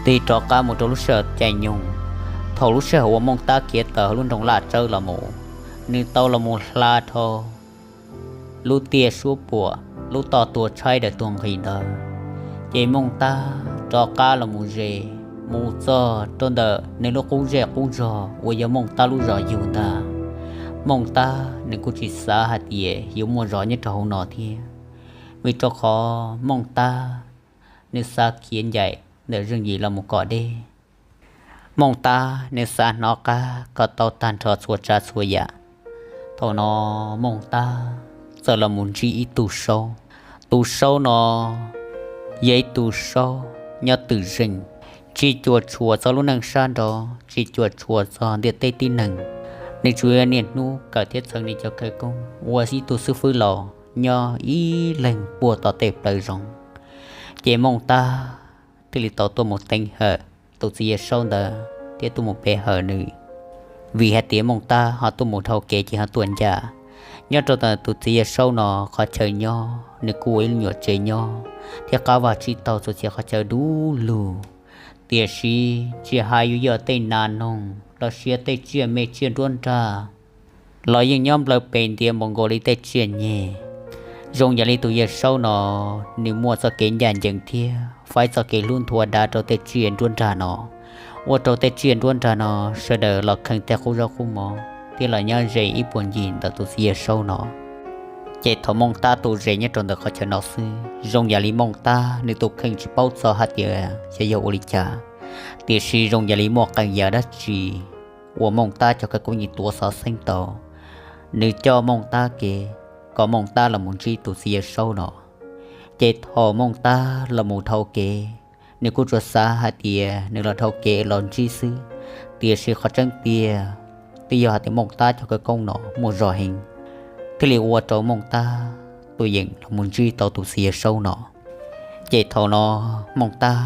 Tig rov qab mus rau lub sij hawm caij nyoog, thaum lub sij hawm uas Mooj Tab khiav tawm hauv lub nroog Laj Tsawb los mus, nws tau los mus hla dhau lub tiaj suab puam, lub toj tuag tshaib daws tuag nqhis ntawd, ces Mooj Tab rov qab los mus ze, mus txog rau ntawm nws lub qub zej qub zog uas yog Mooj Tab lub zos yug ntag. Mooj Tab nws kuj tsis xav hais tias yuav muaj zos nyob rau hauv no thiab, vim rau qhov Mooj Tab nws xav khiav ncaim ntawm zeej yim los mus kom deb. Mooj Tab nws xav hnov qab kom tau tag nrho txhua tsav txhua yam. Thaum no Mooj Tab txawm los mus ntsib ib tug saub. Tus saub no yog ib tug saub nyob twm zeej, tsis cuam tshuam txog lub neej sab nraud, tsis cuam tshuam txog ntiaj teb tib neeg. Nws tsuas yog niaj hnub kawm thiab txheev nws cov khawv koob ua ib tug xib fwb laus nyob ib leeg puag tom tej plawv zoov. Ces Mooj Tab thiaj li tau tuaj mus teev hawm tus txiv yawg saub ntawd thiab tuaj mus pe hawm nws, vim hais tias Mooj Tab ho tuaj mus dhau kev ces ho tuaj ncaj. Nyob rau ntawm tus txiv yawg saub no qhov chaw nyob, nws kuj ua ib lub nyuam tsev nyob thiab qab vaj tsib taug txhua txhia qhov chaw dub lug. Tiam sis tsis hais yuav yog tej nas noog los sis tej tsiaj me tsiaj nruab nrag los yeej nyob nplawg pes ntiav npaum nkaus li tej tsiaj nyeg. Zoo yam li tus yawg saub no, nws muaj txoj kev ncaj ncees thiab faib txoj kev hlub nthua dav rau tej tsiaj nruab nrag no, ua rau tej tsiaj nruab nrag no sawv daws los kheev tej qub zaub qub mov thiab los nyob ze ib puag ncig ntawm tus txiv yawg saub no. Ces thaum Mooj Tab tuaj ze nyob rau ntawm qhov chaw no xwb, zoo yam li Mooj Tab nws tus kheej tsis paub txog hais tias xyov yog ua li cas, tiam sis zoo yam li muaj qee yam dab tsi uas Mooj Tab cov khawv koob yeej tuav xov xeeb tau. Nws coj Mooj Tab kev kom Mooj Tab los mus ntsib tus txiv yawg saub no. Ces thaum Mooj Tab los mus dhau kev, nws kuj tsuas xav hais tias nws los dhau kev los ntsib xwb, tiam sis qhov tseeb tiag twb yog hais tias Mooj Tab cov khawv koob no muaj zog heev, thiaj li ua rau Mooj Tab tuaj yeem los mus ntsib tau tus txiv yawg saub no. Ces thaum no Mooj Tab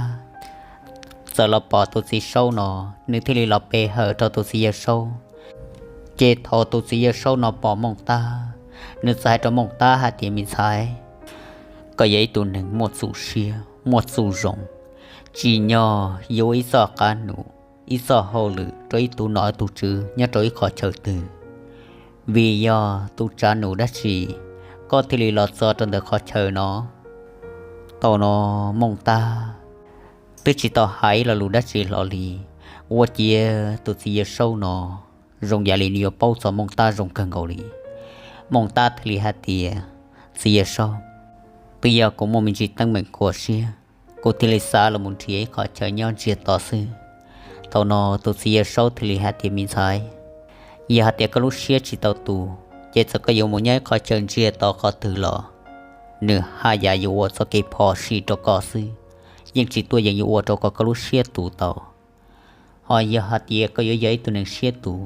txawm los pom tus txiv saub no, nws thiaj li los pe hawm rau tus txiv yawg saub. Ces thaum tus txiv yawg saub no pom Mooj Tab, nws txawm hais rau Mooj Tab hais tias, me ntxhais, koj yog ib tug neeg muaj txuj siab muaj txuj zoo, tsim nyog yuav ua ib txoj qab num, ib txoj hauj lwm rau ib tug nom ib tug tswv nyob rau ib qhov chaw twg, vim yog tus tsav num dab tsi koj thiaj li los txog rau ntawm qhov chaw no. Thaum no Mooj Tab twb tsis tau hais ib lo lus dab tsi hlo li, ua ciav tus txiv yawg saub no zoo yam li nws yuav paub txog Mooj Tab zoo kawg nkaus li. Mooj Tab thiaj li hais tias, txiv yawg saub, twb yog kuv muaj me ntsis teeb meem khuam siab, kuv thiaj li xav los mus nrhiav ib qhov chaw nyob ntsiag to xwb. Thaum no tus txiv yawg saub thiaj li hais tias, me ntxhais, yog hais tias koj lub siab tsis tau tus, ces txawm koj yuav mus nyob ib qhov chaw ntsiag to qhov twg los, nws haj yam yuav ua txoj kev phom sij rau koj xwb, yeej tsis tuaj yeem yuav ua rau kom koj lub siab tus tau. Ho yog hais tias koj yuav yog ib tug neeg siab tus,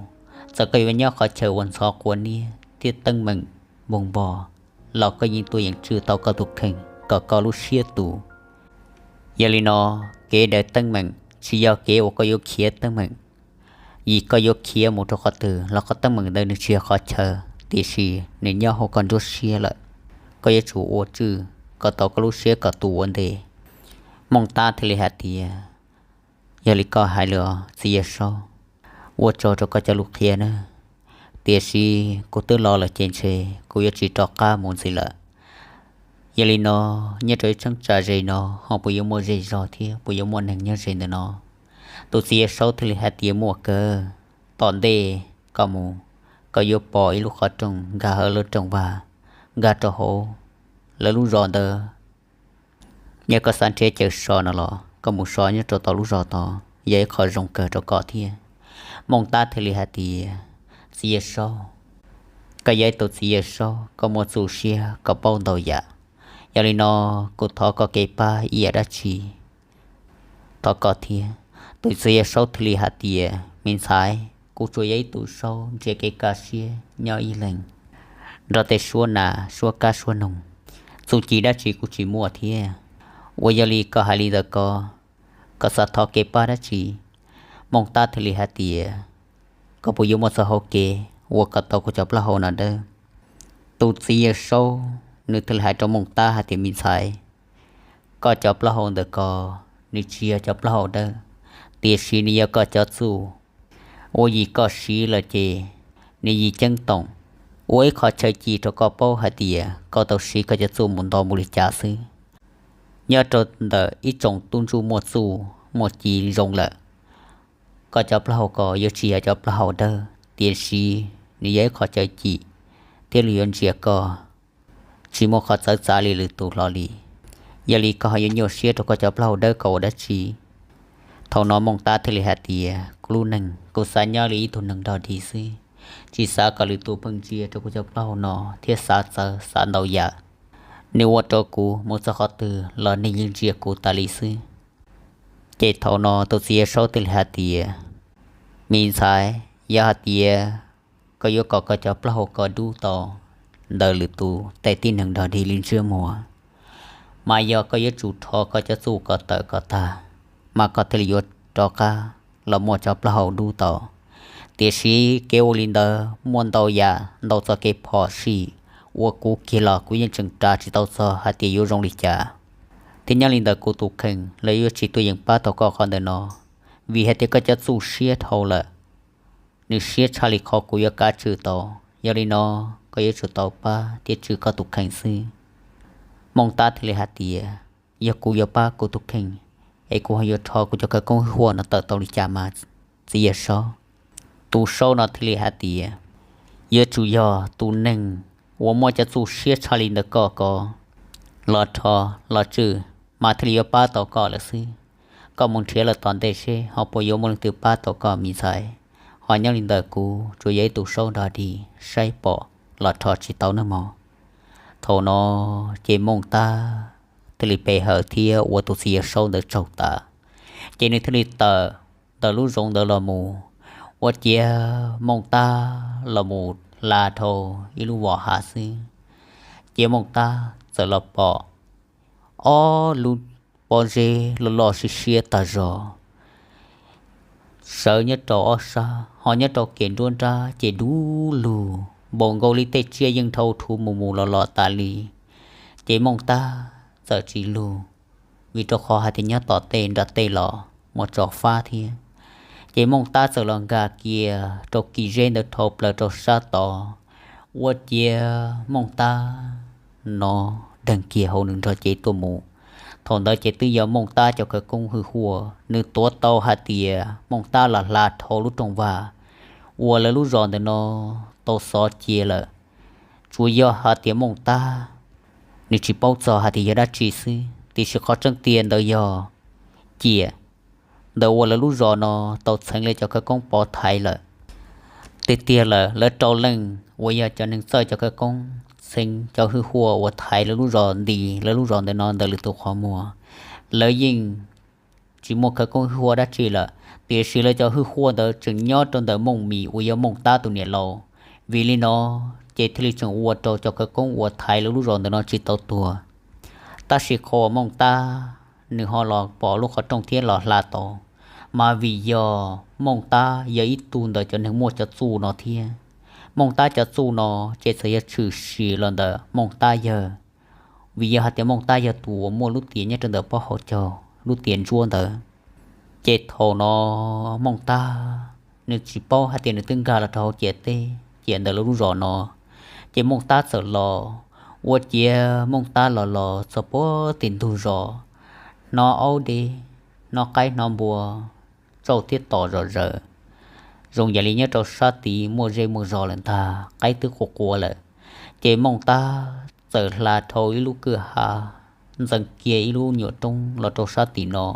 txawm koj yuav nyob qhov chaw uas ntxhov quav niab thiab teeb meem npog npog los koj yeej tuaj yeem tswj tau koj tus kheej kom koj lub siab tus. Yog li no, kev daws teeb meem tsis yog kev uas koj yuav khiav teeb meem. Yog koj yuav khiav mus rau qhov twg los qhov teeb meem ntawd nws tsis yog qhov chaw, tiam sis nws nyob hauv koj nruab siab lawm. Koj yuav tsum ua tswj kom tau koj lub siab kom tus ua ntej. Mooj Tab thiaj li hais tias, yog li koj hais li os txiv yawg saub, ua tsaug rau koj cov lus qhia na, tiam sis kuv twb los lawm ces ntshe kuv yuav tsis rov qab mus ntxiv lawm. Yog li no, nyob rau ib cheeb tsam ze no ho puas yuav muaj zej zog thiab puas yuav muaj neeg nyob ze ntawm no? Tus txiv yawg saub thiaj li hais tias, muaj kawg. Tom ntej koj mus, koj yuav pom ib lub qhov rooj nkag hauv lub rooj vag, nkag rau hauv lawv lub zos ntawd. Yog koj xav nrhiav chaw so no los koj mus so nyob rau tom lub zos tod, yog ib qho zoo kawg rau koj thiab. Mooj Tab thiaj li hais tias, txiv yawg saub, koj yog ib tug txiv yawg saub, koj muaj txuj siab, koj paub ntau yam. Yog li no, kuv thov koj kev pab ib yam dab tsi, thov koj thiab. Tus txiv yawg saub thiaj li hais tias, me ntxhais, kuv tsuas yog ib tug saub nrhiav kev kaj siab nyob ib leeg nrog tej suab nas suab kab suab noog. Txuj ci dab tsi kuj tsis muaj thiab. Uas yog li koj hais li ntawd ko, koj xav thov kev pab dab tsi? Mooj Tab thiaj li hais tias, koj puas yuav muaj txoj hau kev ua kom tau kuv cov plaub hau no dawb? Tus txiv yawg saub nws thiaj li hais rau Mooj Tab hais tias, me ntxhais, koj cov plaub hau ntawm ko nws tsis yog cov plaub hau dawb, tiam sis nws yog koj cov txuj. Ua yim koj siv lawm ces nws yim ceeb toom, ua ib qho chaw ci rau koj paub hais tias koj tau siv koj cov txuj mus ntau npaum li cas xwb. Nyob rau ntawm ib tsoom tub ntsuj muaj txuj muaj ci zoo lawm, koj cov plaub hau ko yuav tsis yog cov plaub hau dawb, tiam sis nws yog ib qho chaw ci thiab nws yuav ntsia koj tsis muaj qhov txawv txav li lwm tus hlo li. Yog li koj ho yuav nyuaj siab rau koj cov plaub hau dawb ko ua dab tsi? Thaum no Mooj Tab thiaj li hais tias, kuv lub neej kuv xav nyob li ib tug neeg dog dig xwb, tsis xav kom lwm tus pheej ntsia rau kuv cov plaub hau no thiab xav txawv xav ntau yam. Nws ua rau kuv mus txog qhov twg los neeg yeej ntsia kuv tas li xwb. Ces thaum no tus txiv Yawg Saub thiaj li hais tias, me ntxhais, yog hais tias koj yuav kom koj cov plaub hau ko dub tau ntawm lwm tus tej tib neeg dog dig li ntsej muag, mas yog koj yuav tsum rho koj cov txuj ko tawm kom tag, mas koj thiaj li yuav rov qab los muaj cov plaub hau dub tau. Tiam sis kev ua li ntawd muaj ntau yam ntau txoj kev phom sij, ua kuv kiag los kuv yeej tseem ras tsis tau txog hais tias yuav zoo li cas. Thiab nyob li ntawm kuv tus kheej los yuav tsis tuaj yeem pab tau koj qhov ntawm no, vim hais tias koj cov txuj siab dhau lawm, nws siab tshaj li qhov kuv yuav kav tswj tau. Yog li no, koj yuav tsum tau pab thiab tswj koj tus kheej xwb. Mooj Tab thiaj li hais tias, yog kuv yuav pab kuv tus kheej, es kuv ho yuav rho kuv cov khawv koob hwj huam no tawm tau li cas mas, txiv Yawg Saub? Tus Saub no thiaj li hais tias, yuav tsum yog tus neeg uas muaj cov txuj siab tshaj li ntawm koj ko los rho los tswj, mas thiaj li yuav pab tau koj lawm xwb. Koj mus nrhiav lawm tom ntej seb ho puas yuav muaj leej twg pab tau koj, me ntxhais. Ho nyob li ntawm kuv tsuas yog ib tug Saub dog dig, saib pom los rho tsis tau nawb mog. Thaum no ces Mooj Tab thiaj li pe hawm thiab ua tus txiv Yawg Saub ntawd tsaug tas, ces nws thiaj li tawm ntawm lub zoov ntawd los mus. Ua ciav Mooj Tab los mus hla dhau ib lub vos hav xwb, ces Mooj Tab txawm los pom ob lub pob zeb loj loj siab siab tag zog sawv nyob rau ob sab, ho nyob rau kev nruab nrab ces dub lug npaum nkaus li tej tsiaj yeej dhau thuv mus mus los los tas li. Ces Mooj Tab txawm tsis lug, vim rau qhov hais tias nyob tom tej nram tej los muaj tso fab thiab. Ces Mooj Tab txawm los nkag kiag rau kis zeb ntawd dhau plaws rau sab tod. Ua ciav Mooj Tab no deeg kiag hauv nws nrog cev tuaj mus. Thaum ntawd ces twb yog Mooj Tab cov khawv koob hwj huaj, nws tuav tau hais tias Mooj Tab los hla dhau lub rooj vag uas lawv lub zos ntawm no tau xov cia lawm. Tsuas yog hais tias Mooj Tab nws tsis paub txog hais tias yog dab tsi xwb, tiam sis qhov tseeb tiag ntawd yog ciam ntawm uas lawv lub zos no tau txheev lawv cov khawv koob pov thaiv lawm. Tiag tiag lawm, lawv rau leej uas yog cov neeg txawj cov khawv koob txheev cov hwj huaj uas thaiv lawv lub zos nti lawv lub zos ntawm no ntawm lwm tus qhov muag, lawv yeej tsis muaj khawv koob hwj huaj dab tsi lawm, tiam sis lawv cov hwj huaj ntawd tseem nyob rau ntawm Mooj Mim uas yog Mooj Tab tus niam laus. Vim li no ces thiaj li tseem ua rau cov khawv koob uas thaiv lawv lub zos ntawm no tsis tau tuag. Tab sis qhov uas Mooj Tab nws ho los pom lub qhov rooj thiab los hla tau, mas vim yog Mooj Tab yog ib tug ntawm cov neeg muaj cov txuj no thiab. Mooj Tab cov txuj no ces txawm yog tshwm sim los ntawm Mooj Tab yawg, vim yog hais tias Mooj Tab yog tus uas muaj lub tiam nyob rau ntawm pob hauv caug lub tiam ntsuab ntawd. Ces thaum no Mooj Tab nws tsis paub hais tias nws twb nkag los rau hauv ciam teb ciam ntawm lawv lub zos no, ces Mooj Tab txawm los. Ua ciav Mooj Tab los los txog puag tim ntug zos, hnov aub deb, hnov qaib hnov npua tsauj thiab tom zom zaws, zoo yam li nyob rau sab tid muaj zej muaj zos lawm ntag, qaib twb qua qua lawm. Ces Mooj Tab txawm hla dhau ib lub kwj ha, ntxeev kiag ib lub nyuam roob los rau sab tim no,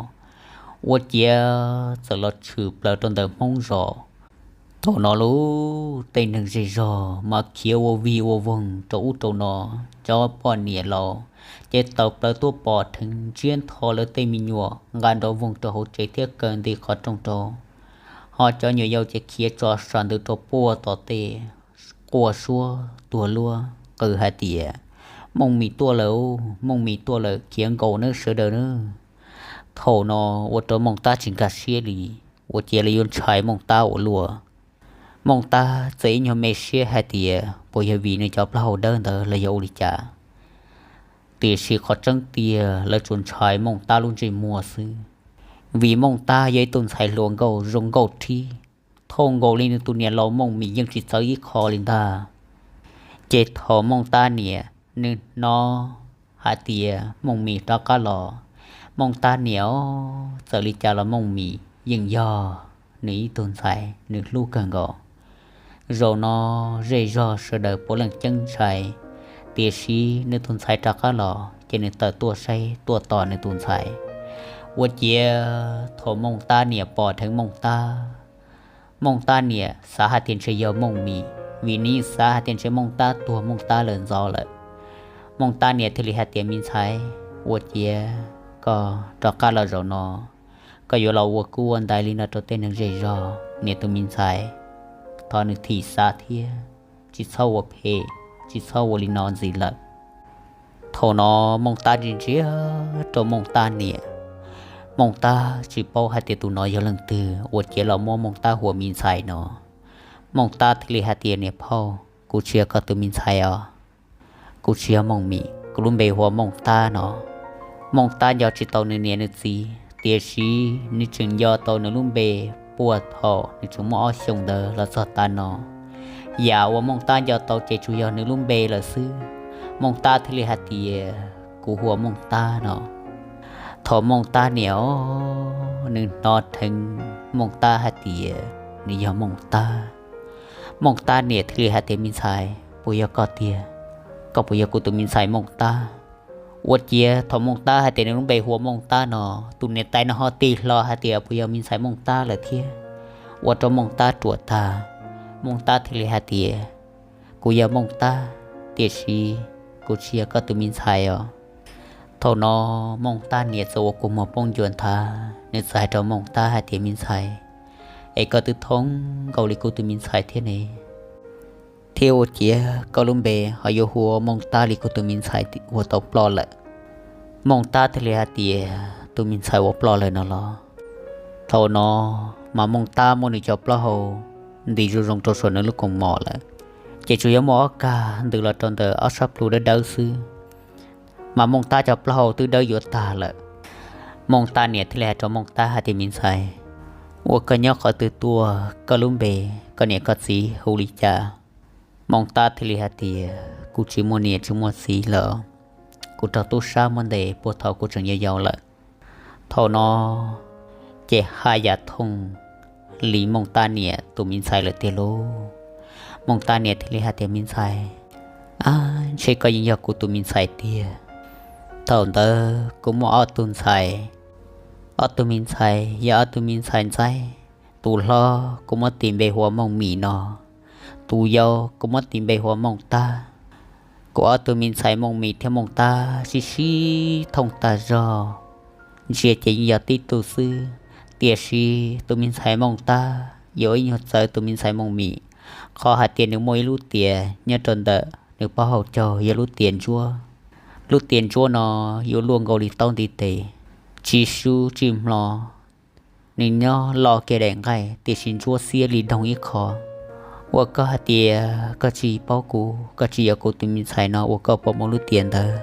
ua ciav txawm los tshwm plaws rau ntawm Hmoob zos. Thaum no lub tej neeg zej zog mas khiav ua vig ua voog rau ub rau no, cov poj niam laus ces tawm plaws tuaj pom dheev ntsiab ntho lawv tej me nyuam nqa nrov voog rau hauv tsev thiab kaw nti qhov rooj rau. Ho cov nyuam yaus ces khiav tso sam ntws rau puag tom tej, quaj suab tuag luaj qw hais tias, Mooj Mim tuaj lawm, Mooj Mim tuaj lawm, khiav nkaus nawb sawv daws nawb. Thaum no ua rau Mooj Tab tsis nkag siab li, ua ciav lawv yuav ntshai Mooj Tab ua luaj. Mooj Tab txawm ib nyuag me siab hais tias puas yog vim nws cov plaub hau dawb ntawd los yog ua li cas, tiam sis qhov tseeb tiag lawv tsuas ntshai Mooj Tab lub ntsej muag xwb. Vim Mooj Tab yog ib tug ntxhais hluas nkauj zoo nkauj thib, thooj nkaus li nws tus niam laus Mooj Mim yeej tsis txawv ib qho li ntag. Ces thaum Mooj Tab niam nws hnov hais tias Mooj Mim rov qab los, Mooj Tab niam os, txawm li cas los Mooj Mim yeej yog nws ib tug ntxhais nws hlub kawg nkaus. Zaum no zej zog sawv daws puav leej ceeb ntshai, tiam sis nws tus ntxhais rov qab los ces nws tawm tuaj saib tuaj tos nws tus ntxhais. Ua ciav thaum Mooj Tab niam pom dheev Mooj Tab, Mooj Tab niam xav hais tias ntshe yog Mooj Mim, vim nws yeej xav hais tias ntshe Mooj Tab tuag Mooj Tab lawm ntxov lawm. Mooj Tab niam thiaj li hais tias, Me ntxhais, ua ciav koj rov qab los zaum no, koj yuav los ua kub ua ntaiv li no rau tej neeg zej zog, niam tus me ntxhais, thov nws thim xav thiab, tsis txhob ua phem, tsis txhob ua li no ntxiv lawm. Thaum no Mooj Tab ntsia ntsia rau Mooj Tab niam, Mooj Tab tsis paub hais tias tus no yog leej twg ua ciav los muab Mooj Tab hu ua me ntxhais no. Mooj Tab thiaj li hais tias, Niam phauj, kuv tsis yog koj tus me ntxhais os. Kuv tsis yog Mooj Mim, kuv lub npe hu ua Mooj Tab no. Mooj Tab nco tsis tau nws niam nws txiv, tiam sis nws tseem nco tau nws lub npe puag thaum nws tseem muaj ob xyoos ntawd los txog tav no. Yam uas Mooj Tab nco tau ces tsuas yog nws lub npe lawm xwb. Mooj Tab thiaj li hais tias, Kuv hu ua Mooj Tab no. Thaum Mooj Tab niam os, nws hnov dheev Mooj Tab hais tias nws yog Mooj Tab, Mooj Tab niam thiaj li hais tias, Me ntxhais, puas yog koj tiag? Koj puas yog kuv tus me ntxhais Mooj Tab? Ua ciav thaum Mooj Tab hais tias nws lub npe hu ua Mooj Tab no, tus niam tais no ho tig hlo hais tias, Puas yog me ntxhais Mooj Tab lawm thiab? Ua rau Mooj Tab ruam tag. Mooj Tab thiaj li hais tias, Kuv yog Mooj Tab, tiam sis kuv tsis yog koj tus me ntxhais os. Thaum no Mooj Tab niam txawm ua kua muag poob ncua nthav, nws txawm hais rau Mooj Tab hais tias, Me ntxhais, es koj twb thooj nkaus li kuv tus me ntxhais thiab ne, thiab ua ciav koj lub npe ho yuav hu ua Mooj Tab li kuv tus me ntxhais uas tau ploj lawm? Mooj Tab thiaj li hais tias, Tus me ntxhais uas ploj lawm no los? Thaum no mas Mooj Tab muab nws cov plaub hau nti zoo zoo rau saum nws lub kaus mom lawm, ces tsuas yog muaj ob kag ntws los rau ntawm ob sab plhu dawb dawb xwb, mas Mooj Tab cov plaub hau twb dawb yuav tag lawm. Mooj Tab niam thiaj li hais rau Mooj Tab hais tias, Me ntxhais, ua koj nyob qhov twg tuaj, koj lub npe, koj niam koj txiv hu li cas? Mooj Tab thiaj li hais tias, Kuv tsis muaj niam tsis muaj txiv lawm, kuv raug tub sab muab ntes puag thaum kuv tseem yau yau lawm. Thaum no ces haj yam thooj li Mooj Tab niam tus me ntxhais lawm tiag lauj. Mooj Tab niam thiaj li hais tias, Me ntxhais, ab, ntshe koj yeej yog kuv tus me ntxhais tiag. Thaum ntawd kuv muaj ob tug ntxhais, ob tug me ntxhais yog ob tug me ntxhais ntxaib. Tus hlob kuv muab tis npe hu ua Mooj Mim no, tus yau kuv muab tis npe hu ua Mooj Tab. Kuv ob tug me ntxhais Mooj Mim thiab Mooj Tab sib sib thooj tag zog, ntsia ces yeej yog tib tug xwb, tiam sis tus me ntxhais Mooj Tab yuav ib nyuag txawv tus me ntxhais Mooj Mim, qhov hais tias nws muaj ib lub tias nyob rau ntawm nws pob hau caug yog lub tias ntsuab. Lub tias ntsuab no yuav luaj nkaus li taub ntiv tes, tsis sub tsis hmlo. Nws nyob loj kiag daim nqaij tiam sis ntsuab xiab li doog ib qho. Ua koj hais tias koj tsis paub kuv, koj tsis yog kuv tus me ntxhais no ua koj puas muaj lub tias ntawd?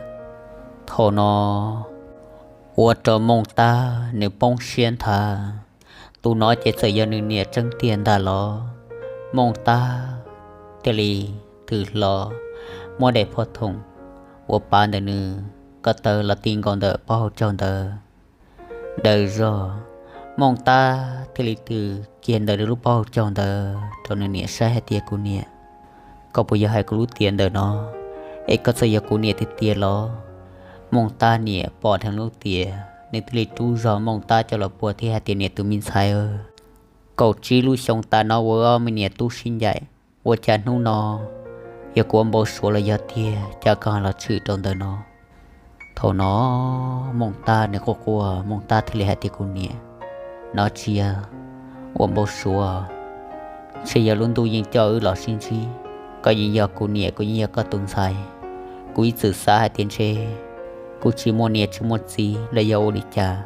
Thaum no ua rau Mooj Tab nws poob siab nthav. Tus no ces txawm yog nws niam tseeb tiag ntag los? Mooj Tab thiaj li thws hlo, muab daim phoj thoom uas pav ntawm nws ko taw los ti nkaus ntawm pob hau caug ntawd daws zog. Mooj Tab thiaj li tws kiag ntawm nws lub pob hau caug ntawd rau nws niam saib hais tias, Kuv niam, koj puas yog hais kuv lub tias ntawm no, es koj txawm yog kuv niam tiag tiag los? Mooj Tab niam pom dheev lub tias, nws thiaj li rub zog Mooj Tab coj los puag thiab hais tias, Niam tus me ntxhais, kaum tsib lub xyoo tas no ua ob me niam tub sib ncaim, ua cas hnub no yog kuv ua npau suav los yog tiag cas koj los tshwm rau ntawm no? Thaum no Mooj Tab nws quaj quaj, Mooj Tab thiaj li hais tias, Kuv niam, no tsis yog ua npau suav, ntshe yog lub ntuj yeej coj wb los sib ntsib. Koj yeej yog kuv niam, kuv yeej yog koj tus ntxhais. Kuv ib txwm xav hais tias ntshe kuv tsis muaj niam tsis muaj txiv los yog ua li cas,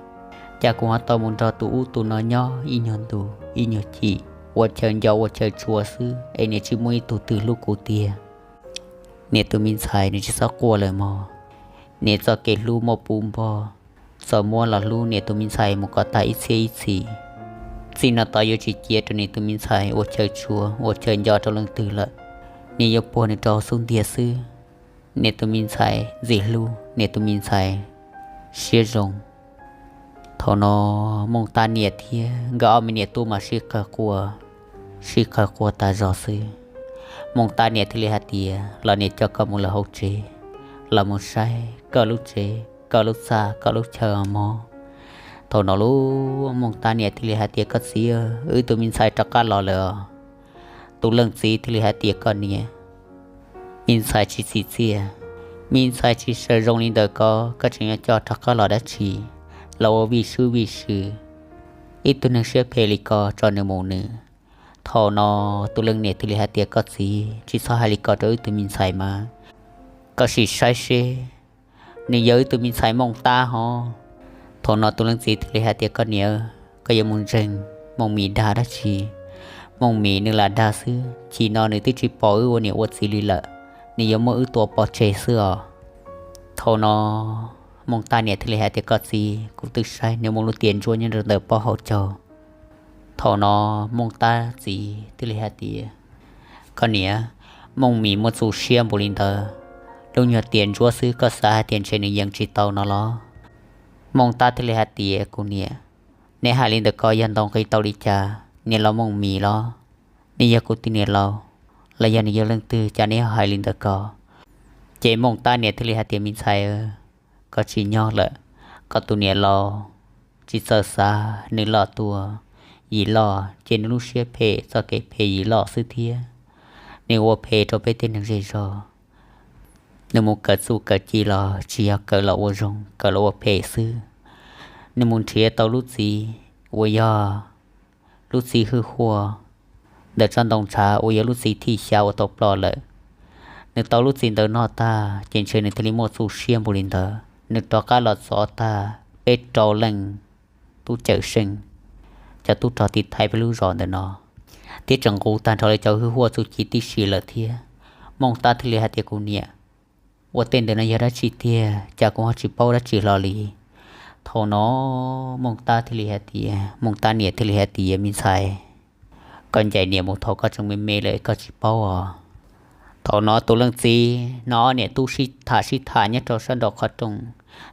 cas kuv ho tau mus nrog tus ub tus no nyob ib nyuag ntu ib nyuag chim, ua chaw nco ua chaw tshua xwb es niam tsis muaj ib tug twg hlub kuv tiag. Niam tus me ntxhais, nws tsis txhob quaj lawm mog. Niam txoj kev hlub muaj puv npog, txawm muab los hlub niam tus me ntxhais mus kom tag ib txhiab ib txhis. Txij no tod yuav tsis cia rau niam tus me ntxhais ua chaw tshua ua chaw nco rau leej twg lawm. Niam yuav puag nws rau xub ntiag xwb. Niam tus me ntxhais ntxim hlub niam tus me ntxhais siab zoo. Thaum no Mooj Tab niam thiab nkawd ob me niam tub mas sib qawg quaj, sib qawg quaj tas zog xwb. Mooj Tab niam thiaj li hais tias, los niam coj koj mus lawm hauv tsev, los mus saib koj lub tsev, koj lub txaj, koj lub chaw mog. Thaum no lub Mooj Tab niam thiaj li hais tias, koj txiv, wb tus me ntxhais rov qab los lawm os. Tus leej txiv thiaj li hais tias, koj niam, me ntxhais tsis txim txiaj, me ntxhais tsis sawv zoo li ntawm ko, koj tseem yuav coj rov qab los dab tsi? Los ua vij sub vij sw, ib tug neeg siab phem li ko tso nws mus nws. Thaum no tus leej niam thiaj li hais tias, koj txiv, tsis txhob hais li ko rau wb tus me ntxhais mas, koj sim saib seb, nws yog wb tus me ntxhais Mooj Tab hov. Thaum no tus leej txiv thiaj li hais tias, koj niam, koj yuav mus ntseeg Mooj Mim dag dab tsi? Mooj Mim nws lam dag xwb, chim no nws twb tsis pom wb ua niam ua txiv li lawm, nws yuav muab wb tua pov tseg xwb os. Thaum no Mooj Tab niam thiaj li hais tias, koj txiv, kuv twb saib nws muaj lub tias ntsuab nyob rau ntawm pob hauv caug. Thaum no Mooj Tab txiv thiaj li hais tias, koj niam, Mooj Mim muaj txuj siab npaum li ntawd, lub nyuag tias ntsuab xwb koj xav hais tias ntshe nws yees tsis tau no los? Mooj Tab thiaj li hais tias, kuv niam, neb hais li ntawm ko yog ntaus nqi tau li cas? Niam laus Mooj Mim los? Nws yog kuv tus niam laus, los yog nws yog leej twg cas neb hais li ntawm ko? Ces Mooj Tab niam thiaj li hais tias, me ntxhais, koj tsis nyob lawm, koj tus niam laus tsis txawj xav, nws loj tuaj yim loj ces nws lub siab phem txoj kev phem yim loj xwb thiab. Nws ua phem rau peb tej neeg zej zog. Nws mus kawm txuj kawm ci los tsis yog kawm los ua zoo, kawm los ua phem xwb. Nws mus nrhiav tau lub txiv uas yog lub txiv hwj huaj ntawm tsob ntoo ntshav uas yog lub txiv thij xya uas tau ploj lawm. Nws tau lub txiv ntawd noj tag ces ntshe nws thiaj li muaj txuj siab npaum li ntawd. Nws rov qab los txov tag peb rau leej tub cawm seej, cov tub rog tiv thaiv peb lub zos ntawm no, thiab tseem nqus tag nrho li cov hwj huaj txuj ci tib si lawm thiab. Mooj Tab thiaj li hais tias, kuv niam, ua tej ntawm no yog dab tsi tiag, cas kuv ho tsis paub dab tsi hlo li? Thaum no Mooj Tab thiaj li hais tias, Mooj Tab niam thiaj li hais tias, me ntxhais, koj ncaim niam mus thaum koj tseem me me lawm koj tsis paub os. Thaum no tus leej txiv no ob niam tub sib tham sib tham nyob rau sab nraum qhov rooj.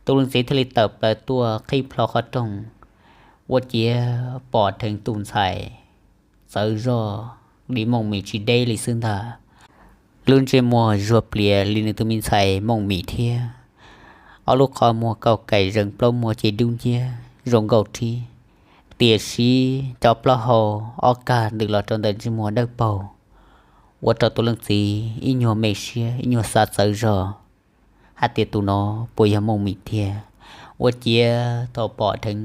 Tus leej txiv thiaj li tawm plaws tuaj qhib plho qhov rooj, ua ciav pom dheev tus ntxhais txawv zog li Mooj Mim tsis deb li xwb ntag. Lub ntsej muag zuag plias li nws tus me ntxhais Mooj Mim thiab. Ob lub qhov muag kaum kaim zees plaub muag ces dub nciab zoo nkauj rhib, tiam sis cov plaub hau ob kag ntws los rau ntawm ntsej muag dawb paug, ua rau tus leej txiv ib nyuag me siab ib nyuag xav txawv zog hais tias tus no puas yog Mooj Mim tiag. Ua ciav thaum pom dheev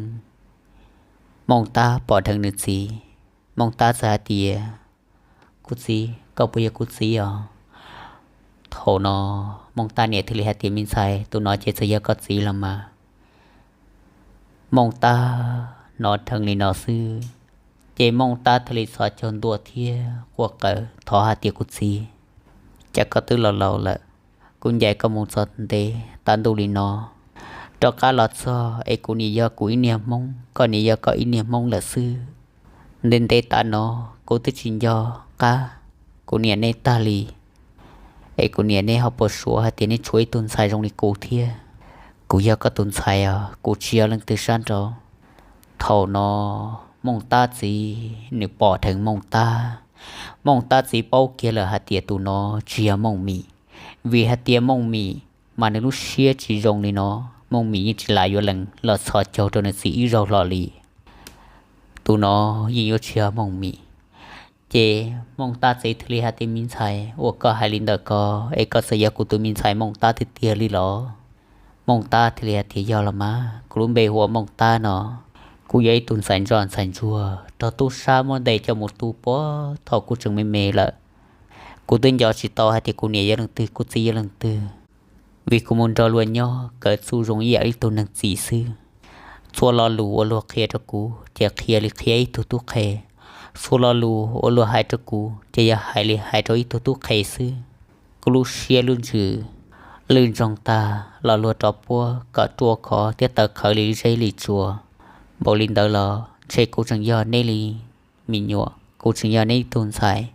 Mooj Tab pom dheev nws txiv, Mooj Tab txawm hais tias, kuv txiv, koj puas yog kuv txiv os? Thaum no Mooj Tab niam thiaj li hais tias, me ntxhais, tus no ces txawm yog koj txiv los mas. Mooj Tab hnov dheev li no xwb, ces Mooj Tab thiaj li txhos caug ntua thiab quaj qw thov hais tias, kuv txiv, cas koj twb laus laus lawm, kuv ncaim koj mus txog ntev tav ntuj li no, rov qab los txog es kuv nim yog kuv ib niag Hmoob, koj nim yog koj ib niag Hmoob lawm xwb. Ntev ntev tav no kuv twb tsis nco qab kuv niam nej tag li, es kuv niam nej ho puas suav hais tias nej tshuav ib tug ntxhais zoo li kuv thiab? Kuv yog koj tus ntxhais os, kuv tsis yog leej twg sab nraud. Thaum no Mooj Tab txiv nws pom dheev Mooj Tab. Mooj Tab txiv paub kiag lawm hais tias tus no tsis yog Mooj Mim, vim hais tias Mooj Mim mas nws lub siab tsis zoo li no, Mooj Mim yeej tsis lam yuav lees los txhos caug rau nws txiv ib zaug hlo li. Tus no yeej yuav tsis yog Mooj Mim. Ces Mooj Tab txiv thiaj li hais tias, me ntxhais, ua koj hais li ntawm ko es koj txawm yog kuv tus me ntxhais Mooj Tab tiag tiag li los? Mooj Tab thiaj li hais tias, yog los mas, kuv lub npe hu ua Mooj Tab no. Kuv yog ib tug ntxhais ntsuag ntxhais ntsuag raug tub sab muab ntes coj mus tu puag thaum kuv tseem me me lawm. Kuv twb nco tsis tau hais tias kuv niam yog leej twg kuv txiv yog leej twg, vim kuv mus nrog luag nyob kawm txuj zoo ib yam li tug neeg txim xwb. Txhua lo lus uas luag qhia rau kuv ces qhia li qhia ib tug tub qhe, txhua lo lus uas luag hais rau kuv ces yog hais li hais rau ib tug tub qhe xwb. Kuv lub siab lub ntsws lwj ntsoog tag los luag rov puab kom ruaj khov thiab tawv qhawv li zeb li tsua. Npaum li ntawd los ntshe kuv tseem yog neb li me nyuam, kuv tseem yog neb ib tug ntxhais.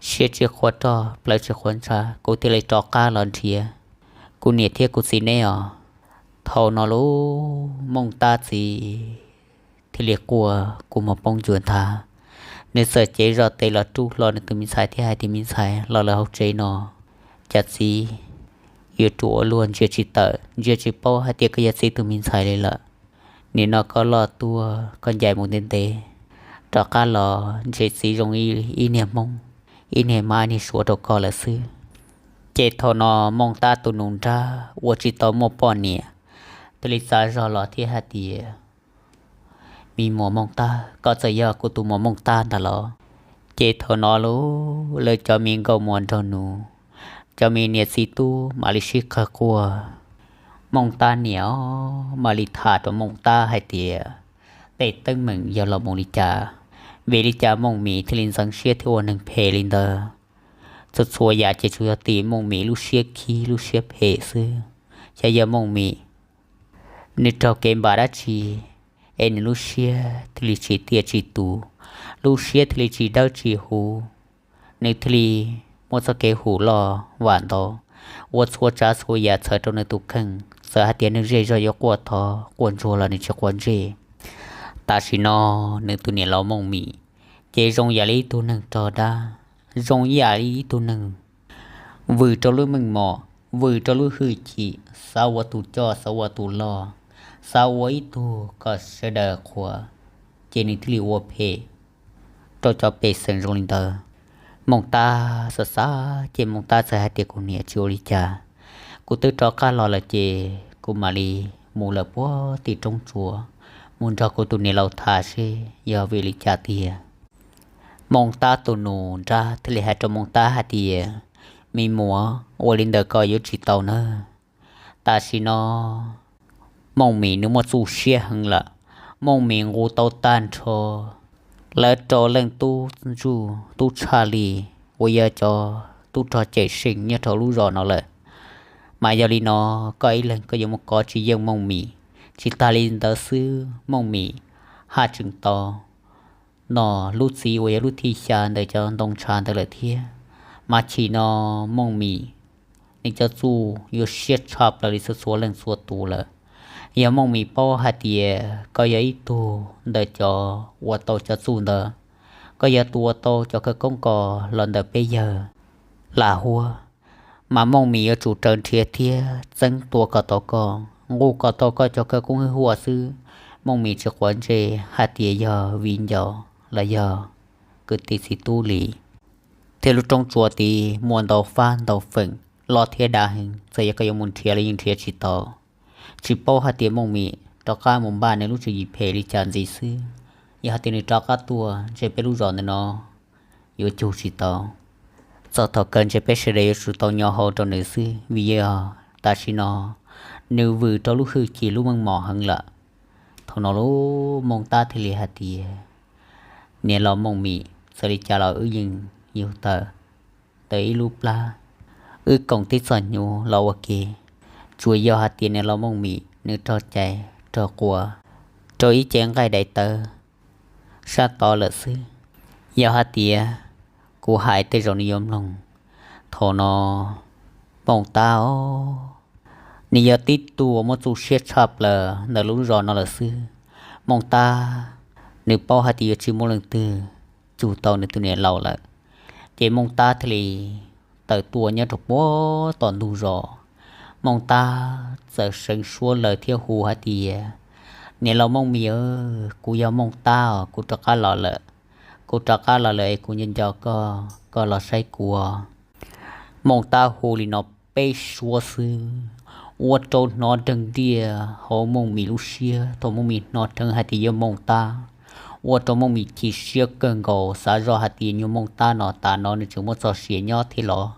Siab tsis quav roj, plawv tsis quav ntsha, kuv thiaj li rov qab los nrhiav kuv niam thiab kuv txiv neb os. Thaum no lub Mooj Tab txiv thiaj li quaj kua muag poob ncua ntag. Nws txawm cev zog tes los rub hlo nws tus me ntxhais thiab hais tias, Me ntxhais, los lawm hauv tsev no, cas txiv yuav tsum ua luag ntsia tsis tawm, ntsia tsis paub hais tias koj yog txiv tus me ntxhais li lawm. Nim no koj loj tuaj, koj ncaim mus ntev ntev, rov qab los ntshe txiv zoo ib niag Hmoob, ib niag mab ib niag suav rau koj lawm xwb. Ces thaum no Mooj Tab tus nus nrab uas tsis tau muaj poj niam thiaj li txav zog los thiab hais tias, Me muam Mooj Tab, koj txawm yog kuv tus muam Mooj Tab ntag los? Ces thaum no lub lawv cov me nkauj muam nraug nus, cov me niam txiv tub mam li sib qawg quaj. Mooj Tab niam mam li tham rau Mooj Tab hais tias tej teeb meem yog los mus li cas, vim li cas Mooj Mim thiaj li ntxeev siab thiab ua neeg phem li ntawd. Txhua txhua yam ces tsuas yog tim Mooj Mim lub siab khib lub siab phem xwb. Xyov yog Mooj Mim nws raug kev npam dab tsi es nws lub siab thiaj li tsis tiaj tsis tus, lub siab thiaj li tsis dawb tsis huv, nws thiaj li muaj txoj kev hum loj vam ntau, ua txhua tsav txhua yam txhawm rau nws tus kheej. Txawm hais tias nws zej zog yuav quaj thov quaj ntsuag los nws tsis quav ntsej. Tam sim no nws tus niam laus Mooj Mim ces zoo yam li ib tug neeg rog dab, zoo yam li ib tug neeg vwm rau lub meej mom, vwm rau lub hwj chim, xav ua tus coj xav ua tus loj, xav ua ib tug kom sawv daws qhuas, ces nws thiaj li ua phem rau cov pej xeem zoo li ntawd. Mooj Tab xav xav ces Mooj Tab txawm hais tias, Kuv niam, tsis ua li cas, kuv twb rov qab los lawm ces kuv mam li mus lawm puag tim roob tsuas mus nrog kuv tus niam laus tham seb yog vim li cas tiag. Mooj Tab tus nus nrab thiaj li hais rau Mooj Tab hais tias, Me muam, ua li ntawd koj yuav tsis tau nawb. Tam sim no Mooj Mim nws muaj txuj siab heev lawm. Mooj Mim nqus tau tag nrho lawv rau leej tub ntsuj tub tshaj li uas yog cov tub rog cawm seej nyob rau lub zos no lawm. Mas yog li no koj ib leeg koj yuav mus kov tsis yeej Mooj Mim. Tsis tas li ntawd xwb, Mooj Mim haj tseem tau nom lub txiv uas yog lub thib xya ntawm cov ntoo tshav ntawd lawm thiab. Mas chim no Mooj Mim nws cov txuj yuav siab tshaj plaws li txhua txhua leej txhua tus lawm. Yog Mooj Mim paub hais tias koj yog ib tug ntawm cov ua tau cov txuj ntawd, koj yog tus ua tau cov khawv koob ko los ntawm peb yawg Lam Huab, mas Mooj Mim yuav tsum raws nrhiav thiab txeeb tua kom tau koj, nqus kom tau koj cov khawv koob hwj huam xwb. Mooj Mim tsis quav ntsej hais tias yog viv ncaus los yog kwv tij txiv tub li. Thiab lub roob tsuas tid muaj ntau fab ntau feem, loj thiab dav heev, txawm yog koj yuav mus nrhiav los yeej nrhiav tsis tau. Tsis paub hais tias Mooj Mim rov qab mus npaj nws lub tswv yim phem li cas ntxiv xwb. Yog hais tias nws rov qab tuaj ntshe peb lub zos ntawm no yuav cug tsis tau. Txog thaum kawg ntshe peb sawv daws yuav tsum tau nyo hau rau nws xwb, vim yog tam sim no nws vwm rau lub hwj chim lub meej mom heev lawm. Thaum no lub Mooj Tab thiaj li hais tias, Niam laus Mooj Mim, txawm li cas los wb yeej yug tawm ntawm ib lub plab, wb koom tib txoj hnyuv los ua ke. Tsuas yog hais tias niam laus Mooj Mim nws raug cais raug quas rau ib ce nqaij daim tawv sab tod lawm xwb. Yog hais tias kuv hais tej zaum nws yuav mloog. Thaum no Mooj Tab os, nws yog tib tug uas muaj txuj siab tshaj plaws ntawm lub zos no lawm xwb. Mooj Tab nws paub hais tias yuav tsis muaj leej twg cug tau nws tus niam laus lawm, ces Mooj Tab thiaj li tawm tuaj nyob rau puag tom ntug zos. Mooj Tab txawm seev suab lawm thiab hu hais tias, Niam laus Mooj Mim, kuv yog Mooj Tab os, kuv rov qab los lawm. Kuv rov qab los lawm es kuv nco nco koj, koj los saib kuv. Mooj Tab hu li no peb suab xwb, ua rau hnov dheev ntiaj hauv Mooj Mim lub siab. Thaum Mooj Mim hnov dheev hais tias yog Mooj Tab, ua rau Mooj Mim chim siab kawg nkaus, xav zoj hais tias nyuag Mooj Tab no tas no nws tseem muaj txoj sia nyob thiab los.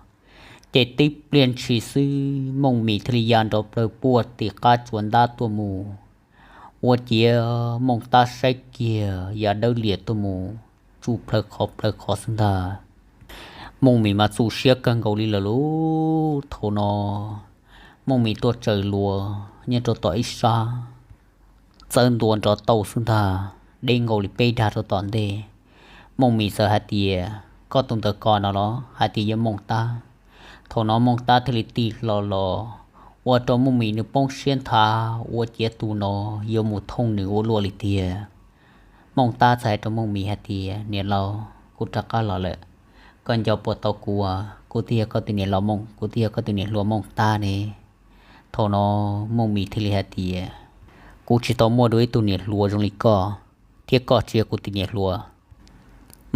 Ces tib pliag ntshis xwb Mooj Mim thiaj li ya nrov plaws puag tim qab tsuas ntab tuaj mus, ua ciav Mooj Tab saib kiag ya dawb liam tuaj mus, tsuj plawv qhov plawv qhov xwb ntag. Mooj Mim mas txuj siab kawg nkaus li lawm lauj. Thaum no Mooj Mim tuaj tsaws luas nyob rau tom ib sab txawb ntua nrov tau xwb ntag, deb nkaus li peb dag rau tom ntej. Mooj Mim txawm hais tias, koj tus ntawd ko no los hais tias yog Mooj Tab. Thaum no Mooj Tab thiaj li tig hlo los, ua rau Mooj Mim nws poob siab nthav ua ciav tus no yuav mus thooj nws ua luaj li tiag. Mooj Tab txawm hais rau Mooj Mim hais tias, niam laus, kuv rov qab los lawm, koj nco puas tau kuv? Kuv twb yog koj tus niam laus Mooj, kuv twb yog koj tus niam hluas Mooj Tab ne. Thaum no Mooj Mim thiaj li hais tias, kuv tsis tau muaj dua ib tug niam hluas zoo li koj, thiab koj tsis yog kuv tus niam hluas.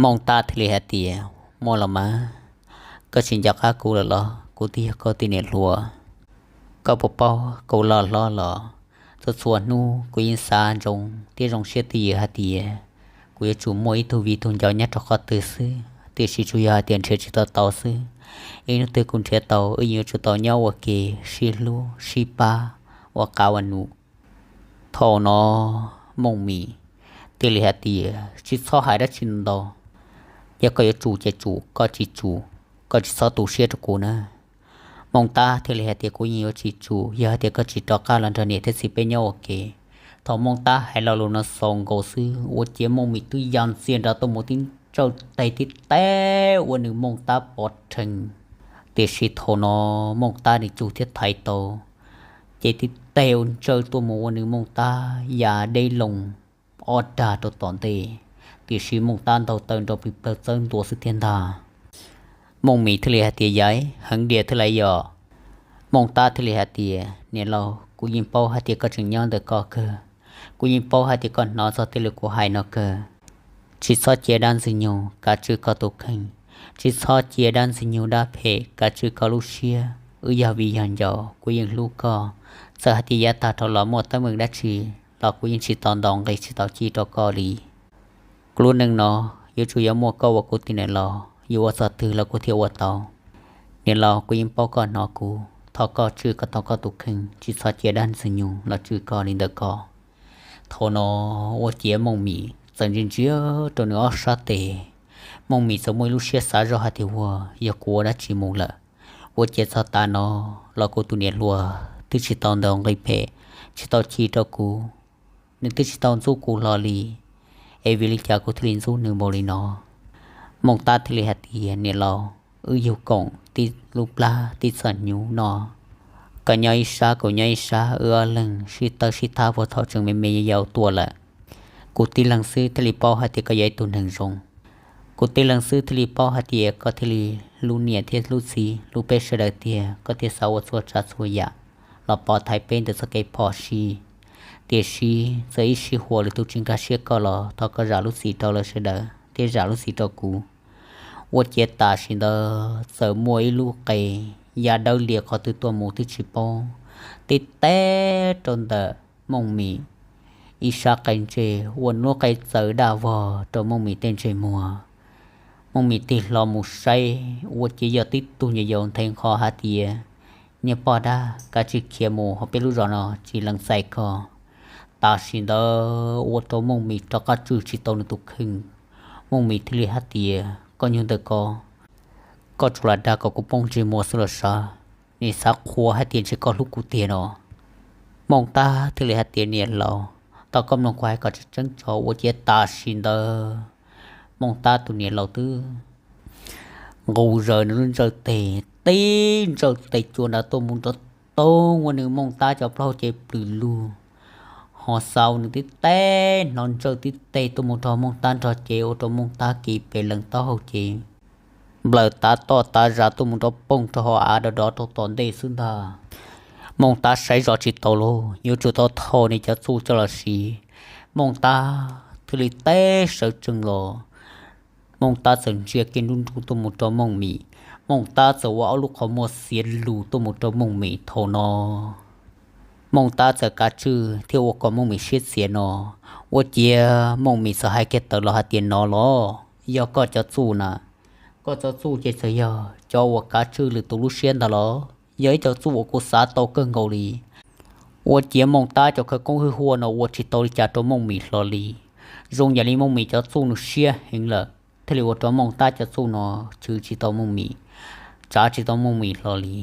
Mooj Tab thiaj li hais tias, muaj los mas, koj tsis nco qab kuv lawm los? Kuv twb yog koj tus niam hluas. Koj puas paub kuv loj hlob los, txhua txhua hnub kuv yeej xav ntsoov thiab zoo siab twj ywm hais tias kuv yuav tsum muaj ib tug viv tug ncaus nyob rau qhov twg xwb, tiam sis tsuas yog hais tias nrhiav tsis tau tau xwb. Ib hnub twg kuv nrhiav tau, wb yeej yuav tsum tau nyob ua ke, sib hlub sib pab, ua qav ua num. Thaum no Mooj Mim thiaj li hais tias, tsis txhob hais dab tsi ntau, yog koj yuav tsum ces tsum, koj tsis tsum, koj tsis txhob tu siab rau kuv na. Mooj Tab thiaj li hais tias, kuv yeej yuav tsis tsum yog hais tias koj tsis rov qab los nrog niam thiab txiv peb nyob ua ke. Thaum Mooj Tab hais lo lus no xaus nkaus xwb ua ciav Mooj Mim twb ya ntxiag nrov tuaj mus tib ntsawj tes tib teg ua nws Mooj Tab pov rhees. Tiam sis thaum no Mooj Tab nws cug thiab thaiv tau, ces tib teg ua ntsawj tuaj mus ua nws Mooj Tab ya deb loo ob dag rau tom ntej. Tiam sis Mooj Tab ntaug taw nrov plig plawg txawb ntua xwb thiab ntag. Mooj Mim thiaj li hais tias, yaiv, heev diam thiab lauj yom? Mooj Tab thiaj li hais tias, niam laus, kuv yeej paub hais tias koj tseem nyob ntawm koj kawg. Kuv yeej paub hais tias koj hnov txog tej lus kuv hais no kawg. Tsis txhob cia dab Ntxwg Nyoog kav tswj koj tus kheej, tsis txhob cia dab Ntxwg Nyoog dab phem kav tswj koj lub siab. Wb yog viv yog ncaus, kuv yeej hlub koj. Txawm hais tias yav tag dhau los muaj teeb meem dab tsi los kuv yeej tsis tau ntaus nqi tsis tau ci rau koj li. Kuv lub neej no yuav tsum yuav muaj koj ua kuv tus niam laus, yuav ua txog twg los kuv thiaj ua tau. Niam laus, kuv yeej paub koj hnov kuv, thov koj tswj koj tau koj tus kheej, tsis txhob cia dab Ntxwg Nyoog los tswj koj li ntawm koj. Thaum no ua ciav Mooj Mim txawm ntsia ntsia rau nws ob sab tes. Mooj Mim txawm muaj ib lub siab xav zoj hais tias, ua yog kuv ua dab tsi mus lawm, ua ciav txog tav no los kuv tus niam hluas twb tsis tau ntaus nqi phem, tsis tau ci rau kuv, nws twb tsis tau ntxub kuv hlo li, es vim li cas kuv thiaj li ntxub nws npaum li no? Mooj Tab thiaj li hais tias, niam laus, wb yug koom tib lub plab tib txoj hnyuv no, koj nyob ib sab kuv nyob ib sab, wb ob leeg sib tawb sib thab puag thaum tseem me me yau yau tuaj lawm. Kuv tib leeg xwb thiaj li paub hais tias koj yog ib tug neeg zoo. Kuv tib leeg xwb thiaj li paub hais tias koj thiaj li hlub niam thiab hlub txiv, hlub peb sawv daws tiag, koj thiaj xav ua txhua tsav txhua yam los pov thaiv peb ntawm txoj kev phom sij. Tiam sis txawm ib sij huam lwm tus tsis nkag siab koj los thov koj zam lub txim rau lawv sawv daws thiab zam lub txim rau kuv. Ua ciav tam sim ntawd txawm muaj ib lub qe ya dawb lias qhov twg tuaj mus twb tsis paub, tib teg rau ntawm Mooj Mim ib sab qe ntsej, ua lub qe txawv daj vog rau Mooj Mim tej ntsej muag. Mooj Mim tig hlo mus saib ua ciav yog tib tug nyuam yaus nthe nqho hais tias, niag poj dab, kav tsij khiav mus, ho peb lub zos no tsis lees txais koj. Tam sim ntawd ua rau Mooj Mim rov qab tswj tsis tau nws tus kheej. Mooj Mim thiaj li hais tias, koj nyuag ntawm ko, koj tsuas lam dag kom kuv poob ntsej muag xwb los sav, nim xav qhuas hais tias ntshe koj hlub kuv tiag no. Mooj Tab thiaj li hais tias, niam laus, tau koj mloog kuv hais kom tseeb tseeb tso. Ua ciav tam sim ntawd Mooj Tab tus niam laus twb nqus zaws nws lub ntsawj tes, tib ntsawj tes cua nrad tuaj mus nrov toog ua nws Mooj Tab cov plaub hau cev plws lug, ho xav ua nws tib teg hnov ntsawj tib teg tuaj mus rau Mooj Tab nrog cev ua rau Mooj Tab kiv pes lees taub hau cev nplawm tav toj tav zag tuaj mus nrov poog rau hauv av dov dov rau tom ntej xwb ntag. Mooj Tab saib zov tsis tau lauj, yuav tsum tau thau nws cov txuj coj los siv. Mooj Tab thiaj li teb sawv tsees los. Mooj Tab txawm ntsia kiag nruj nruj tuaj mus rau Mooj Mim. Mooj Tab txawm ua ob lub qhov muag xiav lus tuaj mus rau Mooj Mim. Thaum no Mooj Tab txawm kav tswj thiab ua kom Mooj Mim siab txias no. Ua ciav Mooj Mim txawm hais kiag tawm los hais tias, no los yog koj cov txuj na, koj cov txuj ces txawm yog cov uas kav tswj lwm tus lub siab ntag los yog ib co txuj uas kuv xav tau kawg nkaus li. Ua ciav Mooj Tab cov khawv koob hwj huaj no ua tsis tau li cas rau Mooj Mim hlo li. Zoo yam li Mooj Mim cov txuj nws siab heev lawm, thiaj li ua rau Mooj Tab cov txuj no chwv tsis tau Mooj Mim, tsav tsis tau Mooj Mim hlo li.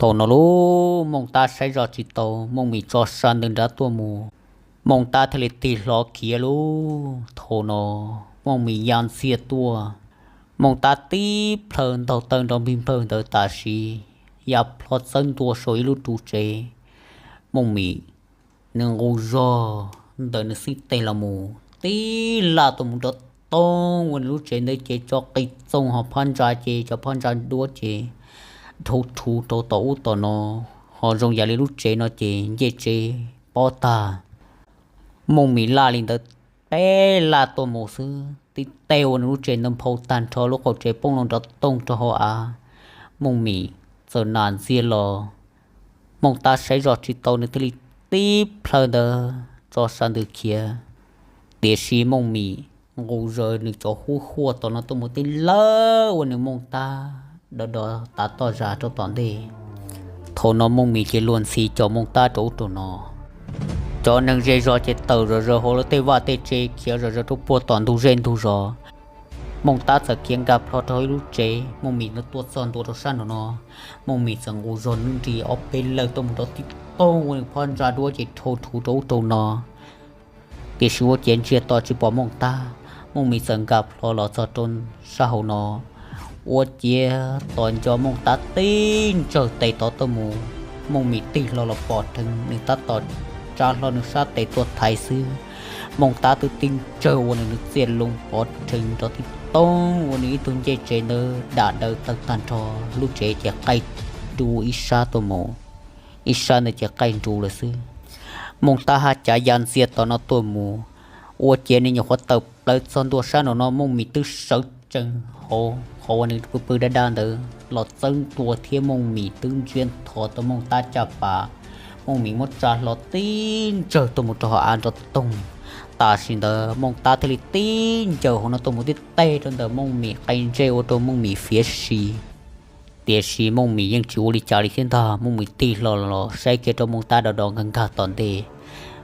Thaum no lub Mooj Tab saib zoj tsis tau, Mooj Mim tso sa ntawm nrad tuaj mus, Mooj Tab thiaj li tig hlo khiav lub. Thaum no Mooj Mim ya ntxiag tuaj, Mooj Tab tib plhaw ntaug taw nrov npig nplawg ntawd tam sim ya plho txawb ntua saum ib lub ru tsev. Mooj Mim nws nqus zog ntawm nws xib teg los mus tib laj tuaj mus nrov toog ua nws lub tsev ntawd ces tso qis txoog ho phab ntsa ces cov phab ntsa duab ces dhau rhuv rau tom ub tom no, ho zoo yam li lub tsev no ces ncej tsev pob tag. Mooj Mim laj li ntawd, tib laj tuaj mus xwb tib teg ua nws lub tsev ntawd nphau tag nrho, lub qaum tsev poob loo nrov toog rau hauv av. Mooj Mim txawm nam ntxiag los, Mooj Tab saib zoj tsis tau nws thiaj li tib plhaw ntawd tso sa ntws khiav. Tiam sis Mooj Mim nqus zog nws cov hub huaj tom no tuaj mus tib lawb ua nws Mooj Tab do do tav toj zas rau tom ntej. Thaum no Mooj Mim ces luag ntxhi cov Mooj Tab rau ub rau no. Cov neeg zej zog ces tawm zom zaws hauv lawv tej vaj tej tsev khiav zom zaws rau puag tom ntug zej ntug zos. Mooj Tab txawm khiav nkag plho rau ib lub tsev, Mooj Mim no tuaj txog ntua rau sab nraum no. Mooj Mim txawm nqus zog nws nri ob peb lawg tuaj mus nrov tib toog ua nws phab ntsa duab ces dhau rhuv rau ub rau no. Tiam sis ua ciav ntsiag to tsis pom Mooj Tab, Mooj Mim txawm nkag plho los txog rau sab hauv no. Ua ciav tos nco Mooj Tab tib ntsawg tes tod tuaj mus, Mooj Mim tig hlo los pov rheev, nws tab tom tsa hlo nws sab tes tuaj thaiv xwb, Mooj Tab twb tib ntsawg ua nws nws txiaj loo pov rheev nrov tib toog ua nws ib tug ncej tsev ntawd dam daws tawg tag nrho, lub tsev ces qaij nru ib sab tuaj mus, ib sab ntawd ces qaij nru lawm xwb. Mooj Tab haj cav ya ntxiag tom no tuaj mus, ua ciav nws nyuam qhuav tawm plaws txog ntua sab nraum no, Mooj Mim twb sawv tsees hauv qhov uas nws pw pw dab dab ntawd los txawb ntua thiab Mooj Mim twb ntsiab nthos tau Mooj Tab caj pas. Mooj Mim muab tsa hlo tib ntsawg tuaj mus rau hauv av nrov toog. Tam sim ntawd Mooj Tab thiaj li tib ncaws hauv no tuaj mus tib teg rau ntawm Mooj Mim qe ntsej ua rau Mooj Mim fiav si. Tiam sis Mooj Mim yeej tsis ua li cas li thiab ntag, Mooj Mim tig hlo los saib kiag rau Mooj Tab do do nkag nkag tom ntej.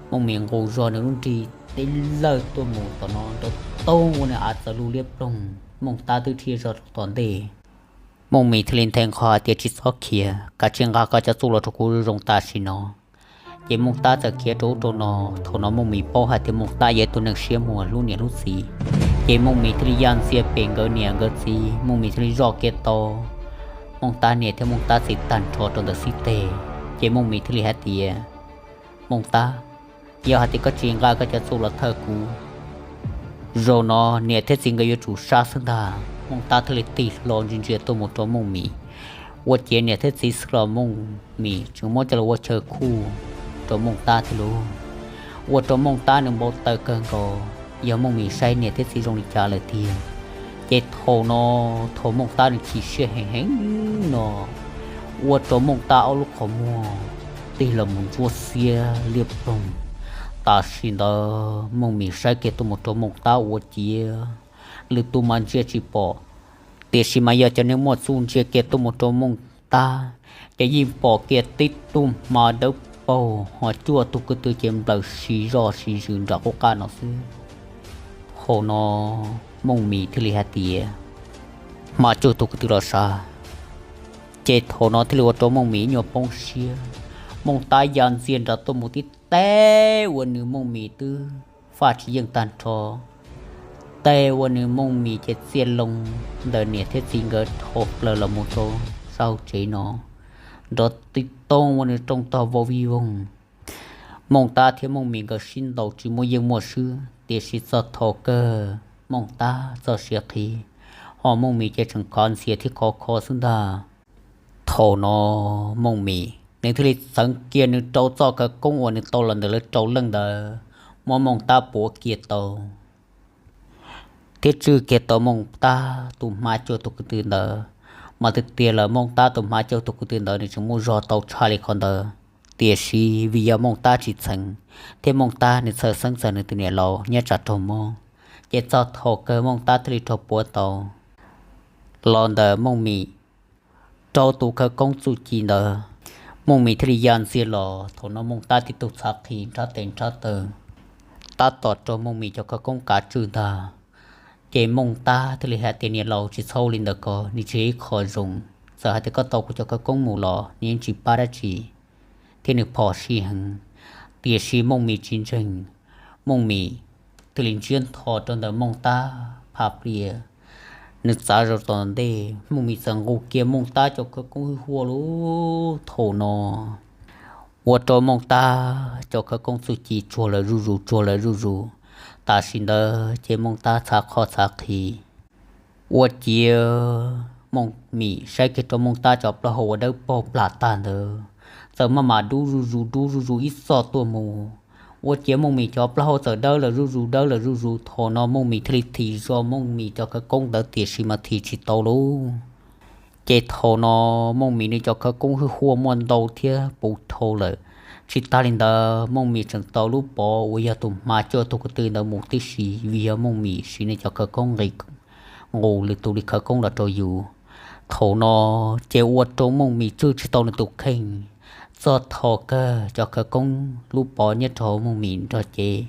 Mooj Mim nqus zog nws lub nrig tib lawg tuaj mus tom no nrov toog ua nws av txawv lug liab ploog, Mooj Tab twb dhia zog rau tom ntej. Mooj Mim thiaj li nthe nqho hais tias tsis txhob khiav, kav tsij nqa koj cov txuj los rau kuv zoo tam sim no. Ces Mooj Tab txawm khiav rau ub rau no. Thaum no Mooj Mim paub hais tias Mooj Tab yog ib tug neeg siab muag hlub niam hlub txiv, ces Mooj Mim thiaj li ya ntxiag pem nkawd niam nkawd txiv, Mooj Mim thiaj li zoj kiag tau Mooj Tab niam thiab Mooj Tab txiv tag nrho rau ntawm xib teg. Ces Mooj Mim thiaj li hais tias, Mooj Tab, yog hais tias koj tsis nqa koj cov txuj los thawj kuv, zaum no niam thiab txiv nkawd yuav tsum sab xwb ntag. Mooj Tab thiaj li tig hlo ntsia ntsia tuaj mus rau Mooj Mim. Ua ciav niam thiab txiv xwb los Mooj Mim tseem muab coj los ua chaw khuj rau Mooj Tab thiab lauj. Ua rau Mooj Tab nws npau taws kawg nkaus, yog Mooj Mim saib niam thiab txiv zoo li cas lawm tiag. Ces thaum no, thaum Mooj Tab nws chim siab heev heev no, ua rau Mooj Tab ob lub qhov muag tig los mus ntsuab xiab liab ploog. Tam sim ntawd Mooj Mim saib kiag tuaj mus rau Mooj Tab ua ciav lwm tus mas ntsia tsis pom, tiam sis mas yog cov neeg muaj txuj ntsia kiag tuaj mus rau Mooj Tab, ces yeej pom kiag tib tug hma dawb paug ho cuaj tug ko tw ces nplawm si zoj si zws nram qub qab no xwb. Thaum no Mooj Mim thiaj li hais tias, hma cuaj tug ko tw los sav. Ces thaum no thiaj li ua rau Mooj Mim ib nyuag poob siab. Mooj Tab ya ntxiag nrad tuaj mus tib teg ua nws Mooj Mim twb faj tsis yeej tag nrho, teg ua nws Mooj Mim ces txiaj loo ntawm niam thiab txiv nkawd dhau plaws los mus rau sab hauv tsev no, nrov tib toog ua nws rooj tog vau vij voog. Mooj Tab thiab Mooj Mim nkawd sib ntaus tsis muaj yeej muaj swb, tiam sis txog thaum kawg Mooj Tab txoj sia qhib, ho Mooj Mim ces tseem khov ntxhias thiab khov kho xwb ntag. Thaum no Mooj Mim nws thiaj li txeev kiag nws rau txoj khawv koob uas nws tau los ntawm lawv rau leej ntawd, muab Mooj Tab puav kiag tau thiab tswj kiag tau Mooj Tab tus hma cuaj tug ko tw ntawd. Mas tiag tiag lawm Mooj Tab tus hma cuaj tug ko tw ntawd nws tseem muaj zog tau tshaj li qhov ntawd, tiam sis vim yog Mooj Tab tsis txheev thiab Mooj Tab nws txhawj xeeb txog nws tus niam laus nyob tsam raug mob, ces txog thaum kawg Mooj Tab thiaj li raug puav tau los ntawm Mooj Mim rau tus khawv koob txuj ci ntawd. Mooj Mim thiaj li ya ntxiag los, thaum no Mooj Tab tib tug txhav qhi nrhab tes nrhab taw, tab tom raug Mooj Mim cov khawv koob kav tswj ntag. Ces Mooj Tab thiaj li hais tias, niam laus, tsis txhob ua li ntawd ko, nws tsis yog ib qho zoo. Txawm hais tias koj tau kuv cov khawv koob mus los nws yeej tsis pab dab tsi, thiab nws phom sij heev. Tiam sis Mooj Mim tsis ntseeg, Mooj Mim thiaj li ntsiab ntho rau ntawm Mooj Tab phaj plias. Nws txav zog tom ntej, Mooj Mim txawm nqus kiag Mooj Tab cov khawv koob hwj huaj lub thaum no ua rau Mooj Tab cov khawv koob txuj ci tsuag lawm zuj zus, tsuag lawm zuj zus. Tam sim ntawd ces Mooj Tab txhav qhov txhav qhis. Ua ciav Mooj Mim saib kiag rau Mooj Tab cov plaub hau uas dawb paug plam tag ntawd, txawm maj mam dub zuj zus, dub zuj zus ib txoj tuaj mus. Ua ciav Mooj Mim cov plaub hau txawm dawb lawm zuj zus, dawb lawm zuj zus. Thaum no Mooj Mim thiaj li thim zog Mooj Mim cov khawv koob ntawd, tiam sis mas thim tsis tau lauj. Ces thaum no Mooj Mim nws cov khawv koob hwj huaj muaj ntau thiab puv dhau lawm. Tsis tas li ntawd, Mooj Mim tseem tau lub pov uas yog tus hma cuaj tug ko tw ntawd mus tib si, vim yog Mooj Mim siv nws cov khawv koob nqis, nqus lwm tus li khawv koob los rau yus. Thaum no ces ua rau Mooj Mim tswj tsis tau nws tus kheej. Txog thaum kawg cov khawv koob lub pov nyob rau Mooj Mim nrog cev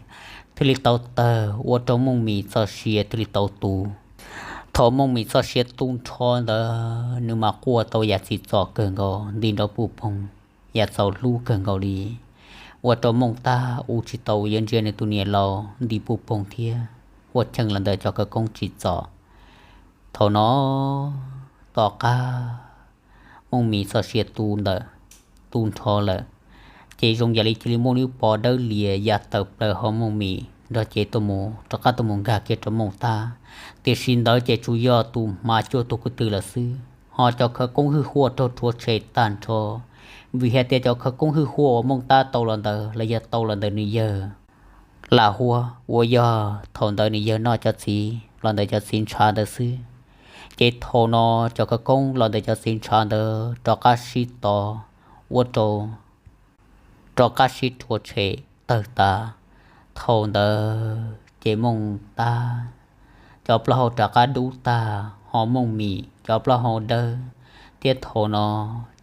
thiaj li tau tawg, ua rau Mooj Mim txoj sia thiaj li tau tu. Thaum Mooj Mim txoj sia tu nrho ntawd, nws mas quaj tau yam tsim txom kawg nkaus, nti nrov puj poog, yam txaus hlub kawg nkaus li. Ua rau Mooj Tab ua tsis tau yuav ntsia nws tus niam laus nti puj poog thiab quaj cheej los ntawm cov khawv koob tsim txom. Thaum no tom qab Mooj Mim txoj sia tu ntawm, tu nrho lawm, ces zoo yam li cia li muaj lub pov dawb lias ya tawm plaws hauv Mooj Mim nrog cev tuaj mus, rov qab tuaj mus nkag kiag rau Mooj Tab. Tiam sis ntawd ces tsuas yog tus hma cuaj tug ko tw lawm xwb, ho cov khawv koob hwj huaj raug rhuav tshem tag nrho. Vim hais tias cov khawv koob hwj huaj uas Mooj Tab tau los ntawd los yog tau los ntawm nws yawg Lam Huab, uas yog thaum ntawd nws yawg noj cov txiv los ntawm cov txiv ntshav ntawd xwb. Ces thaum no cov khawv koob los ntawm cov txiv ntshav ntawd rov qab sib tov, ua rau rov qab sib rhuav tshem tawg tas. Thaum ntawd ces Mooj Tab cov plaub hau rov qab dub tag, ho Mooj Mim cov plaub hau dawb, thiab thaum no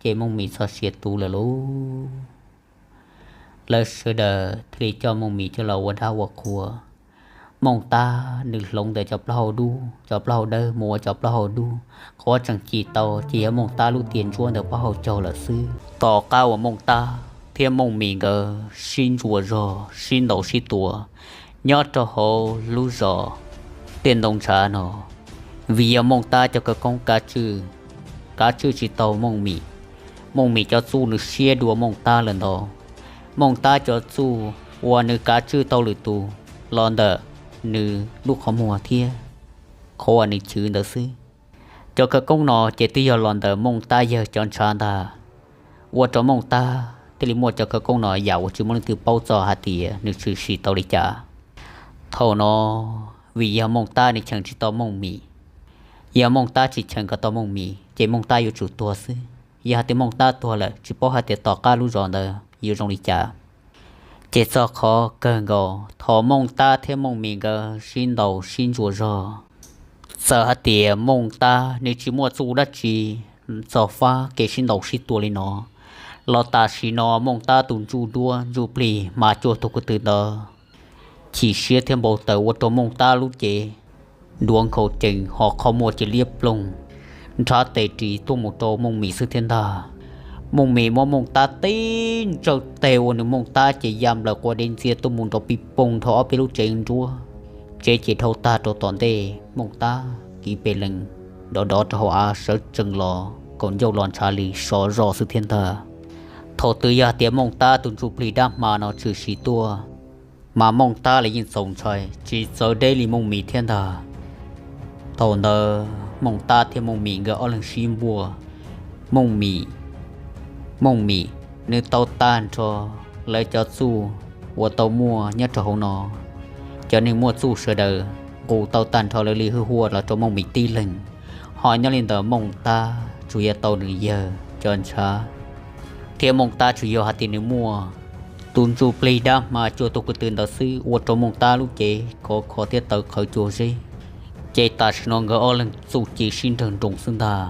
ces Mooj Mim txoj sia tu lawm lauj. Lawv sawv daws thiaj li coj Mooj Mim coj los ua dab ua qhua. Mooj Tab nws hloov ntawm cov plaub hau dub, cov plaub hau dawb mus ua cov plaub hau dub. Qhov tseem cim tau ces yog Mooj Tab lub tias ntsuab ntawm plaub hau caug lawm xwb. Tom qab uas Mooj Tab thiab Mooj Mim nkawd sib ntsuas zog, sib ntaus sib tua nyob rau hauv lub zos Tiaj Ntoo Ntshav no, vim yog Mooj Tab cov khawv koob kav tswj, kav tswj tsis tau Mooj Mim. Mooj Mim cov txuj nws siab dua Mooj Tab lawm ntau. Mooj Tab cov txuj uas nws kav tswj tau lwm tus los ntawm nws lub qhov muag thiab qhov uas nws chwv ntawd xwb. Cov khawv koob no ces twb yog los ntawm Mooj Tab yawg cov ntshav ntag, ua rau Mooj Tab thiaj li muaj cov khawv koob no yam uas tsis muaj leej twg paub txog hais tias nws tshwm sim tau li cas. Thaum no vim yog Mooj Tab nws cheem tsis tau Mooj Mim. Yog Mooj Tab tsis cheem kom tau Mooj Mim ces Mooj Tab yuav tsum tuag xwb. Yog hais tias Mooj Tab tuag lawm tsis paub hais tias tom qab lub zos ntawd yuav zoo li cas. Ces txog qhov kawg nkaus thaum Mooj Tab thiab Mooj Mim nkawd sib ntaus sib ntsuas zog, txawm hais tias Mooj Tab nws tsis muaj txuj dab tsi txog fab kev sib ntaus sib tua li no los tam sim no Mooj Tab tus ntsuj duab ntsuj plig hma cuaj tug ko tw ntawd chim siab thiab npau taws ua rau Mooj Tab lub cev nruav nkhaus cees ho qhov muag cia liab ploog, nrhav tes ris tuaj mus rau Mooj Mim xwb thiab ntag. Mooj Mim muab Mooj Tab tib ntsawj teg ua nws Mooj Tab ces ya nplawm quav dej ntxiag tuaj mus nrov pij poog dhau ob peb lub tsev nruab, tsev ces dhau tag rau tom ntej. Mooj Tab kiv pes lees dov dov rau hauv av sawv tsees los kaum ncauj los ntshav li sov zog xwb thiab ntag. Thaum twg yog tias Mooj Tab tus ntsuj plig dab hma no tshwm sim tuaj, mas Mooj Tab los yeej txaus ntshai tsis txawv deb li Mooj Mim thiab ntag. Thaum ntawd Mooj Tab thiab Mooj Mim nkawd ob leeg sib npuaj. Mooj Mim, Mooj Mim, nws tau tag nrho lawv cov txuj uas tau muaj nyob rau hauv no. Cov neeg muaj txuj sawv daws nqus tau tag nrho lawv li hwj huaj los rau Mooj Mim tib leeg, ho nyob li ntawm Mooj Tab tsuas yog tau nws yawg cov ntshav, thiab Mooj Tab tsuas yog hais tias nws muaj tus ntsuj plig dab hma cuaj tug ko tw ntawd xwb ua rau Mooj Tab lub cev khov kho thiab tawv qhawv cua zeb. Ces tam sim no nkawd ob leeg txuj ci sib nrawg nroos xwb ntag.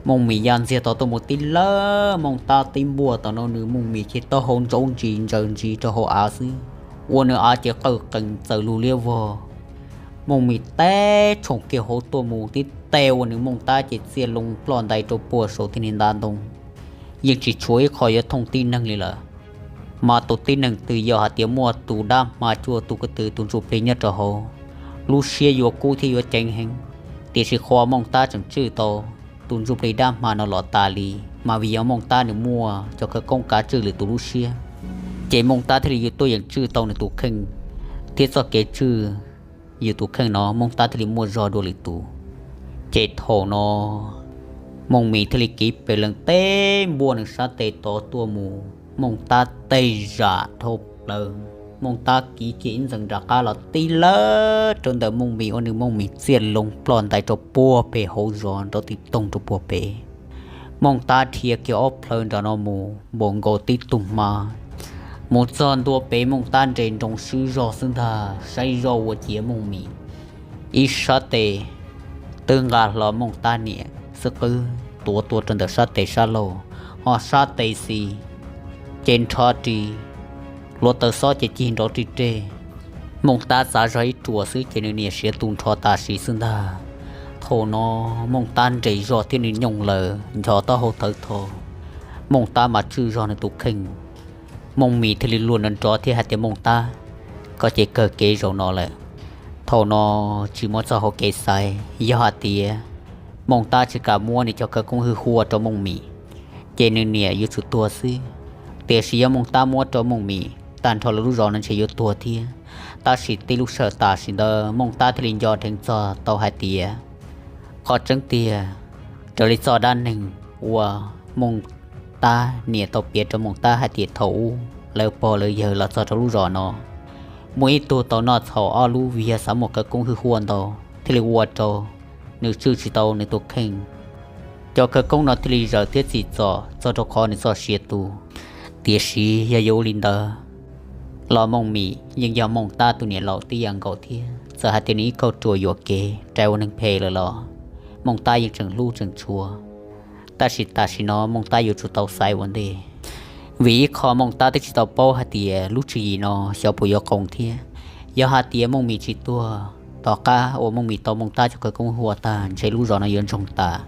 Mooj Mim ya ntxiag tom tuaj mus tib lawm, Mooj Tab tib npuaj tom no nws Mooj Mim ces taub hau ntsaub ntsis ntsaws ntsis rau hauv av xwb, ua nws av ces qawj qees txawm lug liab vog. Mooj Mim teb tshoom kiag hauv tuaj mus tib tej ua nws Mooj Tab ces txiaj loo ploj ntais rau puag saum tej niag ntav ntoo, yeej tsis tshuav ib qho yuav thooj tib neeg li lawm. Mas tus tib neeg twg yog hais tias muaj tus dab hma cuaj tus ko tw tus ntsuj plig nyob rau hauv, lub siab yuav kub thiab yuav ceev heev. Tiam sis qhov Mooj Tab tseem tswj tau tus ntsuj plig dab hma no los tas li, mas vim yog Mooj Tab nws muaj cov khawv koob kav tswj lwm tus lub siab, ces Mooj Tab thiaj li yuav tuaj yeem tswj tau nws tus kheej, thiab txoj kev tswj yus tus kheej no Mooj Tab thiaj li muaj zog dua lwm tus. Ces thaum no Mooj Mim thiaj li kiv pes lees teb npuaj nws sab tes tod tuaj mus, Mooj Tab tej zam dhau plaws. Mooj Tab kiv kiag ib ntxees nram qab los tib lawv rau ntawm Mooj Mim ua nws Mooj Mim txiaj loo ploj ntais rau puag pem hauv zos nrov ti toog rau puag pem. Mooj Tab dhia kiag ob plhaw nram no mus npaum nkaus tib tug hma, mus txog ntua pem Mooj Tab nres nroo swb zog xwb ntag, saib zoj ua ciav Mooj Mim ib sab tes twb nqa hlo Mooj Tab niam xwb qwb tuav tua rau ntawm sab tes sab laug, ho sab tes xis ces nrho ris, hluav taws xob ces cig nrov ri reg. Mooj Tab txav zog ib ruam xwb ces nws niam siav tu nrho tam sim xwb ntag. Thaum no Mooj Tab nres zog thiab nws nyooj lawm nchos taub hau thawv tho. Mooj Tab mas tswj zog nws tus kheej. Mooj Mim thiaj li luag nrov nrov thiab hais tias, Mooj Tab, koj ces kawg kev zaum no lawm. Thaum no tsis muaj txoj hauv kev xaiv, yog hais tias Mooj Tab tsis kam muab nws cov khawv koob hwj huaj rau Mooj Mim, ces nws niam yuav tsum tuag xwb. Tiam sis yog Mooj Tab muab rau Mooj Mim, tag nrho lawv lub zos no ntshe yuav tuag thiab. Tab sis tib lub sij hawm tam sim ntawd Mooj Tab thiaj li nco dheev txog tau hais tias, qhov tseeb tiag, raws li txoj dab neeg uas Mooj Tab niam tau piav rau Mooj Tab hais tias thaum ub lawv pog lawv yawg los txog rau lub zos no, muaj ib tug tau noj txhaum ob lub vim yog xav muaj khawv koob hwj huaj ntau, thiaj li ua rau nws tswj tsis tau nws tus kheej. Cov khawv koob no thiaj li zawm thiab txim txom txog rau qhov nws txoj sia tu. Tiam sis yog yuav ua li ntawd los Mooj Mim yeej yog Mooj Tab tus niam laus tib yam nkaus thiab. Txawm hais tias nws ib kauj ruam yuam kev rais ua neeg phem lawm los Mooj Tab yeej tseem hlub tseem tshua. Tab sis tam sim no Mooj Tab yuav tsum tau xaiv ua ntej, vim ib qho Mooj Tab twb tsis tau paub hais tias lub tswv yim no xyov puas yuav qoos thiab. Yog hais tias Mooj Mim tsis tuag, tom qab uas Mooj Mim tau Mooj Tab cov khawv koob hwj huaj tag ntshe lub zos no yuav ntsoog tas.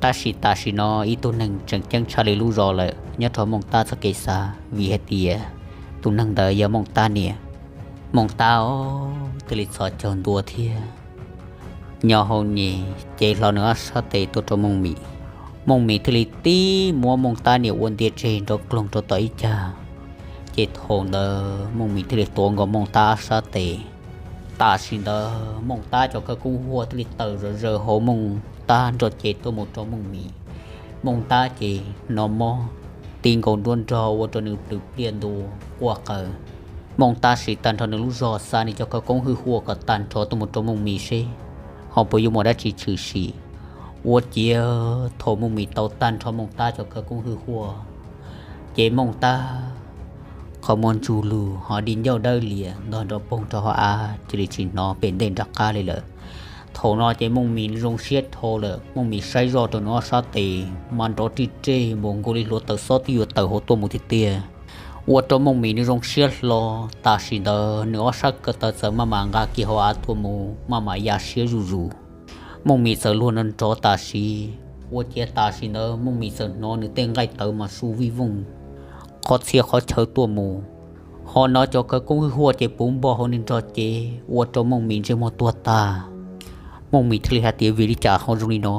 Tab sis tam sim no ib tug neeg tseem ceeb tshaj li lub zos lawm nyob rau Mooj Tab txoj kev xav, vim hais tias tus neeg ntawd yog Mooj Tab niam. Mooj Tab thiaj li txhos caug ntua thiab nyo hau nyem cev hlo nws ob sab tes tuaj rau Mooj Mim. Mooj Mim thiaj li tib muab Mooj Tab niam ua ntia tseg nrov kloog rau tom ib cag. Ces thaum ntawd Mooj Mim thiaj li tuav nkaus Mooj Tab ob sab tes. Tam sim ntawd Mooj Tab cov khawv koob hwj huaj thiaj li tawm zom zaws hauv Mooj Tab nrog cev tuaj mus rau Mooj Mim. Mooj Tab ces hnov mob ti nkaus nruab nrog ua rau nws plhws pliaj ntua quaj qw. Mooj Tab siv tag nrho nws lub zog xa nws cov khawv koob hwj huaj kom tag nrho tuaj mus rau Mooj Mim seb ho puas yuav muaj dab tsi tshwm sim. Ua ciav thaum Mooj Mim tau tag nrho Mooj Tab cov khawv koob hwj huaj, ces Mooj Tab qhov muag ntsug lug ho di ncauj dawb lias ntog nrov poog rau hauv av cia li tsis hnov pem ntej nram qab li lawm. Thaum no ces Mooj Mim zoo siab dhau lawm, Mooj Mim saib zoj rau nws ob sab tes mas nrov ri reg npaum nkaus li hluav taws xob twb yuav tawm hauv tuaj mus tiag tiag. Ua rau Mooj Mim nws zoo siab hlo, tam sim ntawd nws ob sab ko taw txawm maj mam nqa kiag hauv av tuaj mus maj mam ya siab zuj zus. Mooj Mim txawm luag nrov nrov tam sim, ua ciav tam sim ntawd Mooj Mim txawm hnov nws tej nqaij tawv mas su vij vooj qhov txhia qhov chaw tuaj mus, ho hnov cov khawv koob hwj huaj ces puv npo hauv nws nrog cev ua rau Mooj Mim ntsej muag tuag tag. Mooj Mim thiaj li hais tias vim li cas ho zoo li no.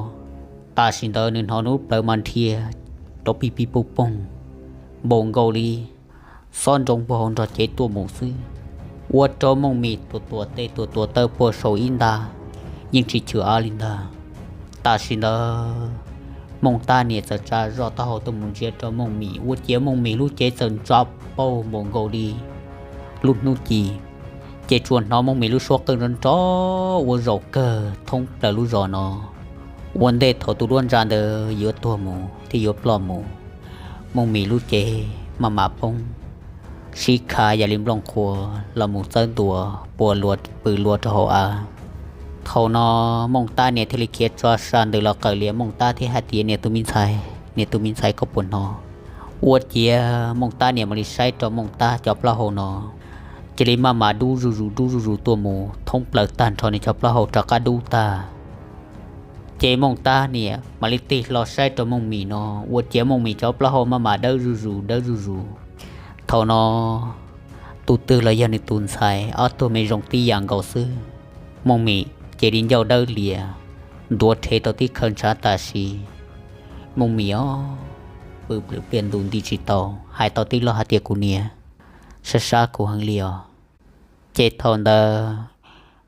Tam sim ntawd nws hnov nws lub plawv mas nrhia rov pij pij pooj poog npaum nkaus li xob nroo npog hauv nrog cev tuaj mus xwb. Ua rau Mooj Mim tuam tuam tes tuam tuam taw puag saum ib nta yeej tsis chwm av li ntag. Tam sim ntawd Mooj Tab niam txawm tsa zoj taub hau tuaj mus ntsia rau Mooj Mim, ua ciav Mooj Mim lub cev txawm ntsa pauj npaum nkaus li lub hnub ci, ces tsuas hnov Mooj Mim lub suab qeej nrov nrov ua zaum kawg thoob plaws lub zos no. Ua ntej thaum tus duab ntsa ntawd yuav tuag mus thiab yuav ploj mus, Mooj Mim lub cev maj mam poob sib kha yam li nplooj qhuav los mus txawb ntua puas luas pw lua rau hauv av. Thaum no Mooj Tab niam thiaj li khiav tso sa ntws los qawm lias Mooj Tab thiab hais tias, Niam tus me ntxhais, niam tus me ntxhais, koj puas hnov? Ua ciav Mooj Tab niam mam li saib rau Mooj Tab cov plaub hau no cia li maj mam dub zuj zus dub zuj zus tuaj mus thoob plaws tag nrho nws cov plaub hau rov qab dub tag. Ces Mooj Tab niam mam li tig hlo saib rau Mooj Mim no ua ciav Mooj Mim cov plaub hau maj mam dawb zuj zus dawb zuj zus. Thaum no tus twg los yog nws tus ntxhais, ob tug me zoo tib yam nkaus xwb. Mooj Mim ces li ncauj dawb lias, ntuav rhev rau tib khawv ntshav tam sim. Mooj Mim os, pw plhws pliaj ntu nti tsis tau, hais tau tib lo hais tias, Kuv niam, sab sab kuv heev li os. Ces thaum ntawd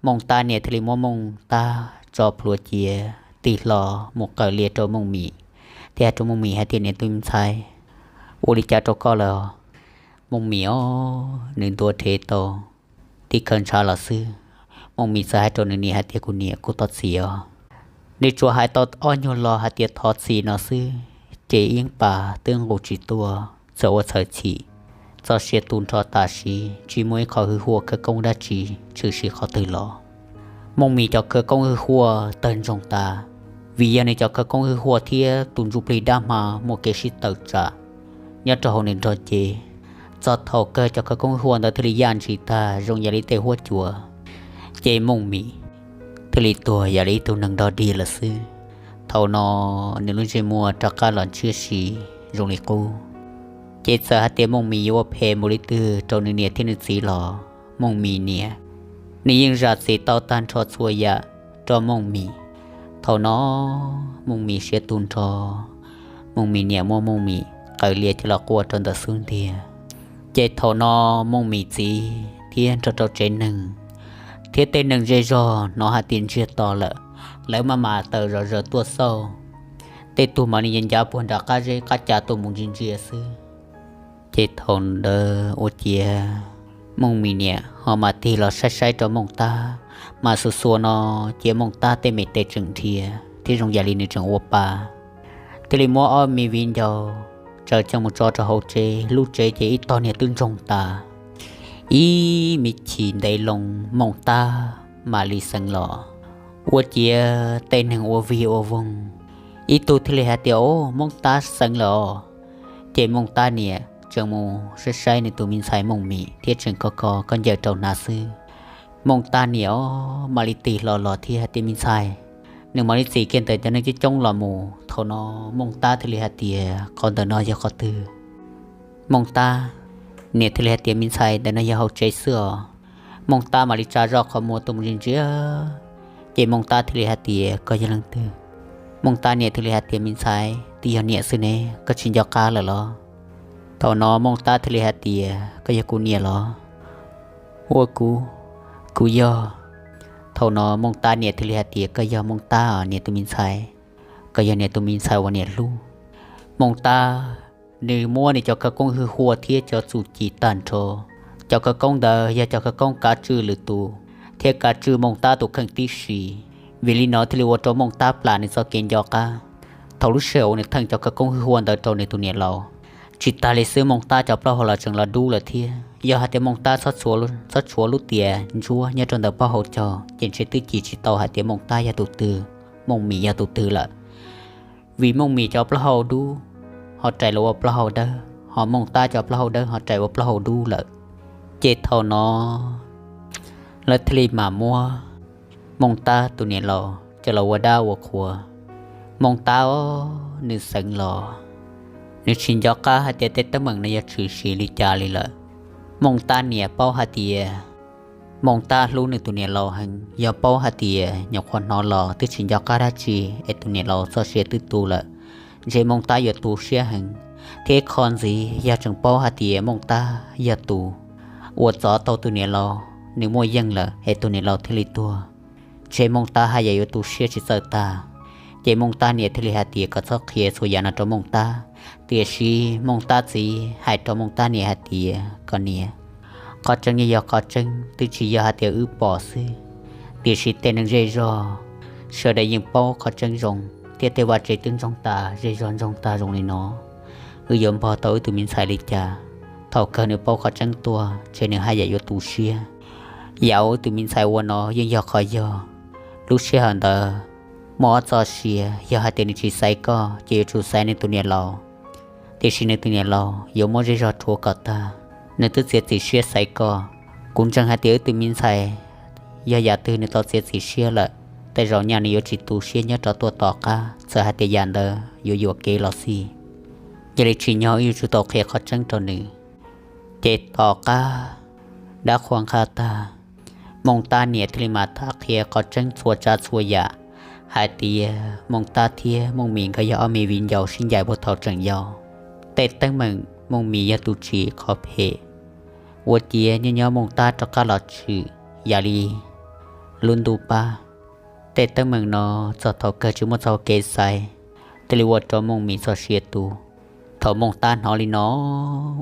Mooj Tab niam thiaj li muab Mooj Tab tso plhuav cia, tig hlo mus qawm lias rau Mooj Mim, thiab hais rau Mooj Mim hais tias, Niam tus me ntxhais, ua li cas rau koj lawm? Mooj Mim os, nws ntuav rhev tau tib khawv ntshav los xwb, Mooj Mim txawm hais rau nws niam hais tias, Kuv niam, kuv thov txim os. Nws tsuas hais tau ob nyuag lo hais tias thov txim no xwb, ces ib pas twb nqus tsis tuaj, txawm ua txhawj chim, txoj sia tu nrho tam sim, tsis muaj ib qho hwj huaj khawv koob dab tsi tshwm sim qhov twg los. Mooj Mim cov khawv koob hwj huaj tawg ntsoog tas, vim yog nws cov khawv koob hwj huaj thiab tus ntsuj plig dab hma muaj kev sib tawm tsam nyob rau hauv nws nrog cev. Txog thaum kawg cov khawv koob hwj huaj ntawd thiaj li yaj ntshis tag zoo yam li tej huab cua, ces Mooj Mim thiaj li tuag yam li ib tug neeg dog dig lawm xwb. Thaum no nws lub ntsej muag rov qab los ntshiab si zoo li qub. Ces txawm hais tias Mooj Mim yuav ua phem npaum li twg rau nws niam thiab nws txiv los Mooj Mim niam, nws yeej zam txim tau tag nrho txhua yam rau Mooj Mim. Thaum no Mooj Mim siav tu nrho, Mooj Mim niam muab Mooj Mim qawm lias coj los quaj rau ntawm xub ntiag. Ces thaum no Mooj Mim txiv thiab nrog rau tsev neeg thiab tej neeg zej zog hnov hais tias ntsiag to lawm, lawv maj mam tawm zom zaws tuaj xauj. Tej tug mam li ncav ncav puag nram qab zeb qab ca tuaj mus ntsia ntsia xwb. Ces thaum ntawd ua ciav Mooj Mim niam ho mam tig los saib saib rau Mooj Tab, mas xuas xuas no, cia Mooj Tab tej me tes tseem nrhiav thiab zoo yam li nws tseem ua pa, thiaj li muab ob me viv ncaus tsaws coj mus tso rau hauv tsev. Lub tsev ces ib tog niag twb ntsoog tas, ib me chim ntev loo Mooj Tab mam li xeev los. Ua ciav tej neeg ua vig ua voog, ib tug thiaj li hais tias, Au, Mooj Tab xeev lawm os. Ces Mooj Tab niam tseem mus saib saib nws tus me ntxhais Mooj Mim thiab tseem kho kho khaub ncaws rau hnav xwb. Mooj Tab niam os, mam li tig hlo los thiab hais tias, Me ntxhais. Nws mam li txim kiag ntawm cov neeg coob coob los mus. Thaum no Mooj Tab thiaj li hais tias, Qhov ntawm no yog qhov twg? Mooj Tab niam thiaj li hais tias, Me ntxhais, ntawm no yog hauv tsev xwb os. Mooj Tab mam li tsa zoj qhov muag tuaj mus ntsia ntsia, ces Mooj Tab thiaj li hais tias, Koj yog leej twg? Mooj Tab niam thiaj li hais tias, Me ntxhais, twb yog niam xwb ne, koj tsis nco qab lawm los? Thaum no Mooj Tab thiaj li hais tias, Koj yog kuv niam los? Ua kuv, kuv yog. Thaum no Mooj Tab niam thiaj li hais tias, Koj yog Mooj Tab os niam tus me ntxhais, koj yog niam tus me ntxhais uas niam hlub. Mooj Tab nws muab nws cov khawv koob hwj huaj thiab cov txuj ci tag nrho. Cov khawv koob ntawd yog cov khawv koob kav tswj lwm tus thiab kav tswj Mooj Tab tus kheej tib si. Vim li no thiaj li ua rau Mooj Tab plam nws txoj kev nco qab. Thaum lub sij hawm uas nws theej cov khawv koob hwj huaj ntawd rau nws tus niam laus, tsis tas li xwb Mooj Tab cov plaub hau los tseem los dub lawm thiab. Yog hais tias Mooj Tab txhob tshuav lub tias ntsuab nyob rau ntawm plaub hau cog ces ntshe twb cim tsis tau hais tias Mooj Tab yog tus twg, Mooj Mim yog tus twg lawm. Vim Mooj Mim cov plaub hau dub ho rais los ua plaub hau dawb, ho Mooj Tab cov plaub hau dawb ho rais ua plaub hau dub lawm. Ces thaum no lawv thiaj li mam muab Mooj Tab tus niam laus coj los ua dab ua qhua. Mooj Tab os, nws xeev los, nws tsis nco qab hais tias tej teeb meem no yog tshwm sim li cas li lawm. Mooj Tab niam paub hais tias Mooj Tab hlub nws tus niam laus heev, yog paub hais tias nyuam qhuav hnov los twb tsis nco qab dab tsi es tus niam laus txoj sia twb tu lawm, ntshe Mooj Tab yuav tu siab heev. Thiab qhov ntxiv yog tseem paub hais tias Mooj Tab yog tus uas txov tau tus niam laus, nws muaj yeej lawm es tus niam laus thiaj li tuag. Ntshe Mooj Tab haj yam yuav tu siab tsis txawj tag. Ces Mooj Tab niam thiaj li hais tias kom txhob qhia txhua yam no rau Mooj Tab. Tiam sis Mooj Tab txiv hais rau Mooj Tab niam hais tias, Koj niam, qhov tseeb yeej yog qhov tseeb, twb tsis yog hais tias wb pom xwb, tiam sis tej neeg zej zog sawv daws yeej paub qhov tseeb zoo, thiab tej vaj tsev twb ntsoog tas, zej zog ntsoog tag zoo li no, wb yuav npog tau wb tus me ntxhais li cas? Thaum kawg nws paub qhov tseeb tuaj, ntshe nws haj yam yuav tu siab. Yam uas wb tus me ntxhais ua no yeej yog qhov yog. Lub sij hawm ntawd muaj ob txoj sia, yog hais tias nws tsis xaiv koj ces yuav tsum xaiv nws tus niam laus. Tiam sis nws tus niam laus yuav muab zej zog rhuav kom tag, nws twb txiav txim siab xaiv koj. Kuv ntseeg hais tias wb tus me ntxhais yog yam twg nws tau txiav txim siab lawm, tej zaum nyaj nws yuav tsis tu siab nyob rau tuaj tom qab, txawm hais tias yam ntawd yuav yuam kev los xij, yog li tsim nyog wb yuav tsum tau qhia qhov tseeb rau nws. Ces tom qab dab qhuas nqaj tag, Mooj Tab niam thiaj li mam tham qhia qhov tseeb txhua tsav txhua yam hais tias Mooj Tab thiab Mooj Mim nkawd yog ob me viv ncaus sib ncaim puag thaum tseem yau. Tej teeb meem Mooj Mim yog tus tsim qhov phem, ua ciav nyob nyob Mooj Tab rov qab los tshwm yam li lub ntuj pab. Tej teeb meem no txog thaum kawg tsis muaj txoj hau kev xaiv, thiaj li ua rau Mooj Mim txog sia tu. Thaum Mooj Tab hnov li no,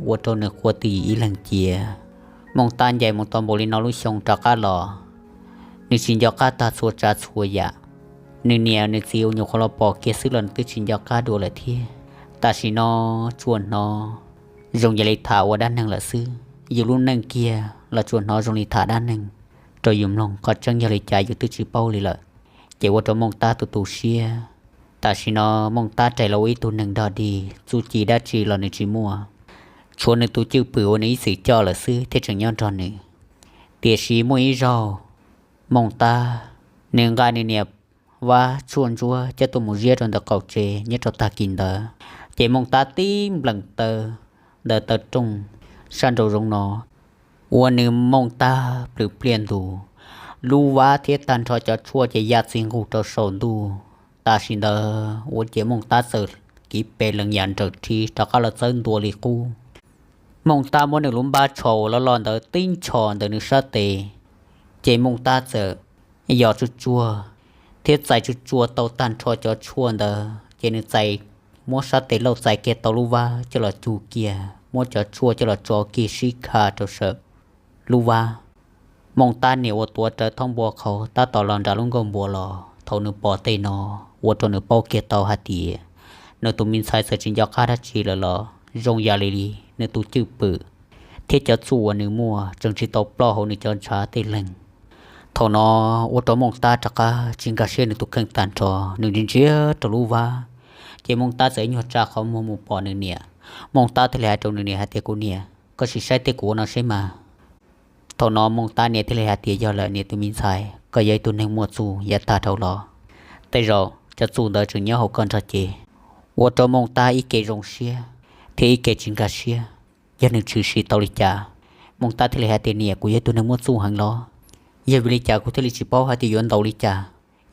ua rau nws quaj twj ywm ib leeg cia. Mooj Tab ncaim mus tau npaum li no lub xyoo rov qab los, nws tsis nco qab tag txhua tsav txhua yam. Nws niam nws txiv uas nyuam qhuav los pom kiag xwb los nws twb tsis nco qab dua lawm thiab. Tam sim no tsuas hnov zoo yam li tham ua dab neeg lawm xwb, yus lub neej kiag los tsuas hnov zoo li tham dab neeg. Rau yus mloog qhov tseeb yog li cas yus twb tsis paub li lawm, ces ua rau Mooj Tab tu tu siab. Tam sim no Mooj Tab rais los ua ib tug neeg dog dig, txuj ci dab tsi los nws tsis muaj, tshuav nws tus cwj pwm uas nws ib txwm coj lawm xwb thiaj tseem nyob nrog nws. Tiam sis muaj ib zaug, Mooj Tab nws nqa nws niam vab tshuaj ntsuab coj tuaj mus ziab rau ntawm qaum tsev nyob rau tag kis ntawd, ces Mooj Tab tib nplees taw ntawm taw rooj sab nraum zoov no, ua nws Mooj Tab plhws pliaj ntus, lub vab thiab tag nrho cov tshuaj ces ya txi nqug rau saum ntuj. Tam sim ntawd ua ciav Mooj Tab txawm kiv pes lees yam nrawm rhi rov qab los txawb ntua li qub. Mooj Tab muab nws lub npab tsho uas loj loj ntawd tib ntsho ntawm nws sab tes, ces Mooj Tab txawm yos tsuj tsuag thiab txais tsuj tsuag tau tag nrho cov tshuaj ntawd, ces nws txais, muab sab tes lauj txais kiag tau lub vab coj los cug kiag, muab cov tshuaj coj los tso kiag sib kha rau saum lub vab. Mooj Tab niam uas tuav rawv thoob npua qhauv tab tom los nram lub nkuaj npua los, thaum nws pom tej no, ua rau nws paub kiag tau hais tias nws tus me ntxhais txawm tsis nco qab dab tsi lawm los zoo yam li nws tus cwj pwm thiab cov txuj uas nws muaj tseem tsis tau ploj hauv nws cov ntshav tej leeg. Thaum no ua rau Mooj Tab rov qab tsis nkag siab nws tus kheej tag nrho, nws ntsia ntsia rau lub vab, ces Mooj Tab txawm ib nyuag tsa qhov muag mus pom nws niam. Mooj Tab thiaj li hais rau nws niam hais tias, Kuv niam, koj sim saib tej kuv ua no seb mas. Thaum no Mooj Tab niam thiaj li hais tias, Yog lawm niam tus me ntxhais, koj yog ib tug neeg muaj txuj yav tag dhau los, tej zaum cov txuj ntawd tseem nyob hauv koj nrog cev. Ua rau Mooj Tab ib ke zoo siab thiab ib ke tsis nkag siab, yog nws tshwm sim tau li cas. Mooj Tab thiaj li hais tias, Niam, kuv yog ib tug neeg muaj txuj heev los? Yog vim li cas kuv thiaj li tsis paub hais tias yuav ntaus li cas,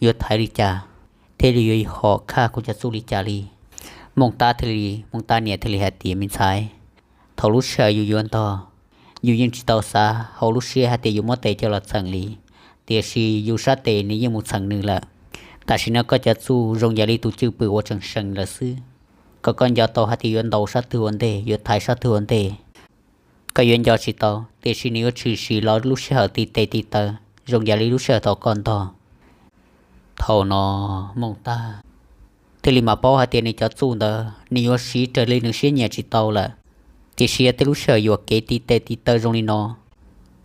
yuav thaiv li cas, thiaj li yuav hom khaj kuv cov txuj li cas li? Mooj Tab thiaj li, Mooj Tab niam thiaj li hais tias, Me ntxhais, thaum lub sij hawm yus yuav ntog, yus yeej tsis tau xav hauv lub siab hais tias yuav muab tes coj los txheem li, tiam sis yus sab tes nws yeej mus txheem nws lawm. Tam sim no koj cov txuj zoo yam li tus cwj pwm uas tseem seem lawm xwb. Kom koj nco tau hais tias yuav ntaus sab twg ua ntej, yuav thaiv sab twg ua ntej, koj yuav nco tsis tau, tiam sis nws yuav tshwm sim los lub sij hawm tib teg tib taw zoo yam li lub sij hawm thaum koj ntog. Thaum no Mooj Tab thiaj li mam paub hais tias nws cov txuj ntawd nws yuav siv raws li nws siab nyiam tsis tau lawm. Tiam sis yog tej lub sij hawm yuam kev tib teg tib taw zoo li no,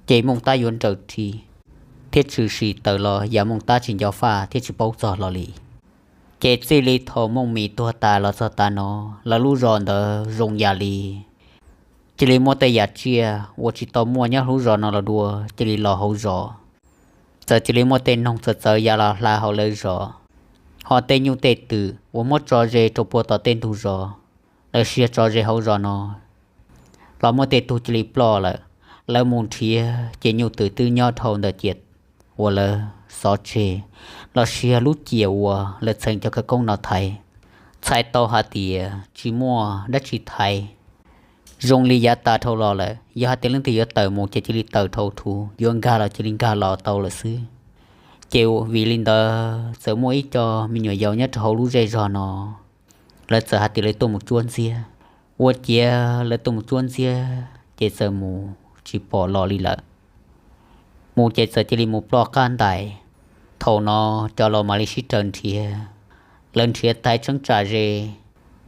ces Mooj Tab yuav nrawm ris thiab tshwm sim tawm los yam Mooj Tab tsis nco faj thiab tsis paub txog los li. Ces txij li thaum Mooj Mim tuag tas los txog tav no, lawv lub zos ntawd zoo yam li cia li muaj tej yam tsiaj uas tsis tau muaj nyob lub zos no los dua cia li los hauv zos. Txawm cia li muaj tej noog txawv txawv ya los hla hauv lawv zos, ho tej nyuj tej twm uas muab tso ze rau puag tom tej ntug zos, lawv sia tso ze hauv zos no los muaj tej tug cia li ploj lawm. Lawv mus nrhiav ces nyuj twm twb nyob dhau ntawm ciam uas lawv xov tseg, los sis yog lub ciam uas lawv txheem cov khawv koob no thaiv. Txhais tau hais tias tsis muaj dab tsi thaiv, zoo li yav tas dhau los lawm. Yog hais tias leej twg yuav tawm mus ces cia li tawm dhau thuv, yuav nkag los cia li nkag los tau lawm xwb. Ces vim li ntawd txawm muaj ib co me nyuam yaus nyob rau hauv lub zej zog no, lawv txawm hais tias lawv tuaj mus cuab ntxiab. Ua ciav lawv tuaj mus cuab ntxiab ces txawm mus tsis pom los li lawm. Mus ces txawm cia li mus ploj qab ntais. Thaum no cov laus mam li sib raws nrhiav, lawv nrhiav thaiv tseeb tsam ze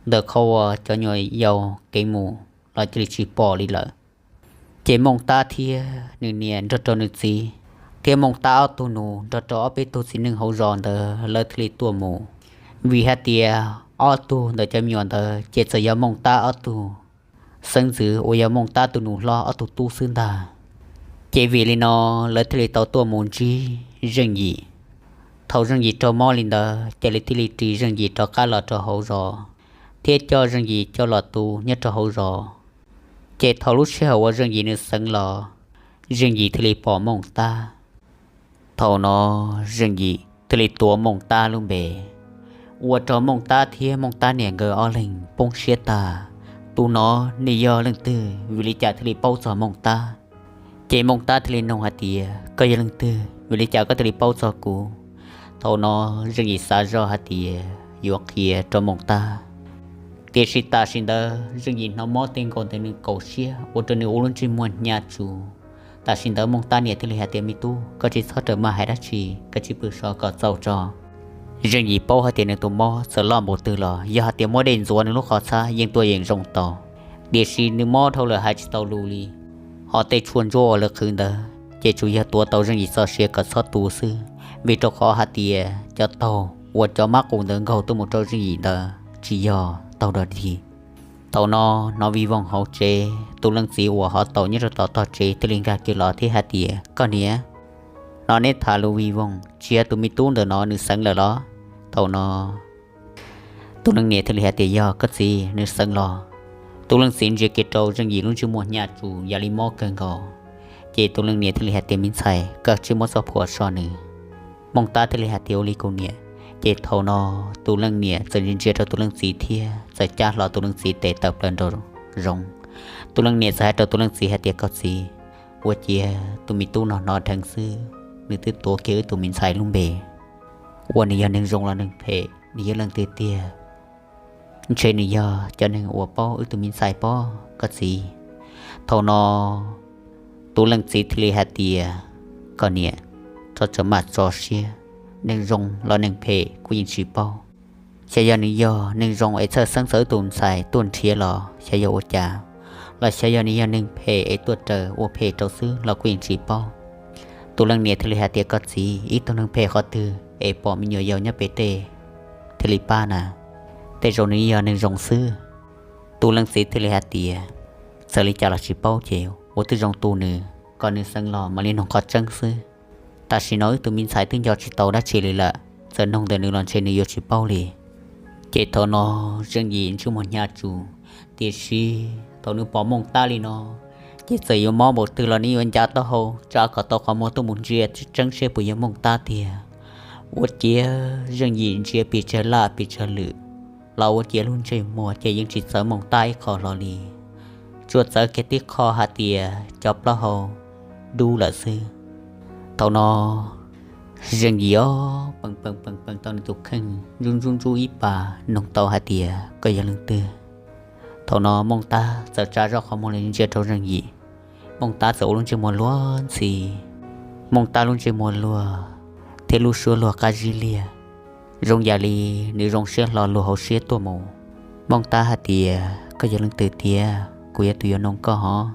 ntawm qhov uas cov nyuam yaus kev mus los cia li tsis pom li lawm. Ces Mooj Tab thiab nws niam nrog rau nws txiv, thiab Mooj Tab ob tug nus nrog rau ob peb tug txiv neej hauv zos ntawd lawv thiaj li tuaj mus. Vim hais tias ob tug ntawm cov me nyuam ntawd ces txawm yog Mooj Tab ob tug xeeb ntxwv uas yog Mooj Tab tus nus hlob ob tug tub xwb ntag. Ces vim li no lawv thiaj li tau tuaj mus ntsib zeej yim. Thaum Zeej Yim raug mob li ntawd ces lawv thiaj li ris Zeej Yim rov qab los rau hauv zos thiab coj Zeej Yim coj los tu nyob rau hauv zos. Ces thaum lub sij hawm uas Zeej Yim nws xeev los, Zeej Yim thiaj li pom Mooj Tab. Thaum no Zeej Yim thiaj li tuav Mooj Tab lub npe, ua rau Mooj Tab thiab Mooj Tab niam nkawd ob leeg poob siab tag. Tus no nws yog leej twg, vim li cas thiaj li paub txog Mooj Tab? Ces Mooj Tab thiaj li nug hais tias, koj yog leej twg, vim li cas koj thiaj li paub txog kuv? Thaum no Zeej Yim xav zoj hais tias yuav qhia rau Mooj Tab, tiam sis tam sim ntawd Zeej Yim hnov mob tej nkaus ntawm nws kaum siab ua rau nws ua lub ntsej muag hnyav tsuj. Tam sim ntawd Mooj Tab niam thiaj li hais tias, me tub, koj tsis txhob raws maj hais dab tsi, koj cia li pw so kom txaus tso. Zeej Yim paub hais tias nws tus mob txawm loj npaum twg los yog hais tias muab dej ntxuav nws lub qhov txhab yeej tuaj yeem zoo tau, tiam sis nws mob dhau lawm hais tsis tau lus li. Ho tej tshuaj ntsuab uas lawv qhwv ntawd ces tsuas yog tuav tau Zeej Yim txoj sia kom txhob tu xwb, vim rau qhov hais tias cov taug uas cov mab qus ntawd nkaug tuaj mus rau Zeej Yim ntawd tsis yog taug dog dig. Thaum no hnov vij voog hauv tsev, tus leej txiv uas ho tau nyob rau tom tog tsev thiaj li nkag kiag los thiab hais tias, koj niam, no neb tham lus vij voog tsis yog tus me tub ntawm no nws xeev lawm los? Thaum no tus leej niam thiaj li hais tias, yog koj txiv, nws xeev los. Tus leej txiv ntsia kiag rau Zeej Yim lub ntsej muag hnyav tsuj yam li mob kawg nkaus, ces tus leej niam thiaj li hais tias, me ntxhais, koj cia li muab txoj phuam so nws. Mooj Tab thiaj li hais tias, ua li kuv niam. Ces thaum no tus leej niam txawm ntsia ntsia rau tus leej txiv thiab txawm cab hlo tus leej txiv tes tawm plaws nraum zoov. Tus leej niam txawm hais rau tus leej txiv hais tias, koj txiv, ua ciav tus me tub no hnov dheev xwb, nws twb tuav kiag wb tus me ntxhais lub npe. Ua nws yog neeg zoo los neeg phem, nws yog leej twg tiag? Ntshe nws yog cov neeg uas paub wb tus me ntxhais pob, koj txiv. Thaum no tus leej txiv thiaj li hais tias, koj niam, tso tso mam tso siab, neeg zoo los neeg phem kuv yeej tsis paub. Xyov yog nws yog neeg zoo es txhawj xeeb txog wb tus ntxhais tuaj nrhiav los xyov yog ua cas, los xyov yog nws yog neeg phem es tuaj raws ua phem rau xwb los kuv yeej tsis paub. Tus leej niam thiaj li hais tias, koj txiv, ib tug neeg phem qhov twg es pom me nyuam yaus nyob pem tej thiaj li pab na? Tej zaum nws yog neeg zoo xwb. Tus leej txiv thiaj li hais tias, txawm li cas los tsis paub ces ua twb zoo tu nws, kom nws xeev los mam li noog qhov tseeb xwb. Tam sim no wb tus me ntxhais twb nco tsis tau dab tsi li lawm, txawm noog ntawm nws los ntshe nws yuav tsis paub li. Ces thaum no Zeej Yim ntsej muag hnyav tsuj, tiam sis thaum nws pom Mooj Tab li no, ces txawm yuav mob npaum twg los nws yuav ncav taub hau tsa kom tau qhov muag tuaj mus ntsia tseeb seb puas yog Mooj Tab tiag. Ua ciav Zeej Yim ntsia pes tsawg laj pes tsawg lwm, los ua ciav lub ntsej muag ces yeej tsis txawv Mooj Tab ib qho hlo li, tsuas txawv kiag tib qho hais tias cov plaub hau dub lawm xwb. Thaum no Zeej Yim ob pees pees pees pees tau nws tus kheej ntsub ntsub ntsub ib pas, noog tau hais tias, koj yog leej twg? Thaum no Mooj Tab txawm tsa zoj qhov muag los ntsia rau Zeej Yim. Mooj Tab txawm ua lub ntsej muag luag ntxhi, Mooj Tab lub ntsej muag luag thiab lub suab luag qab zib liag, zoo yam li nws zoo siab hlo luag hauv siab tuaj mus. Mooj Tab hais tias, koj yog leej twg tiag, kuv yog tus yuav noog koj hov,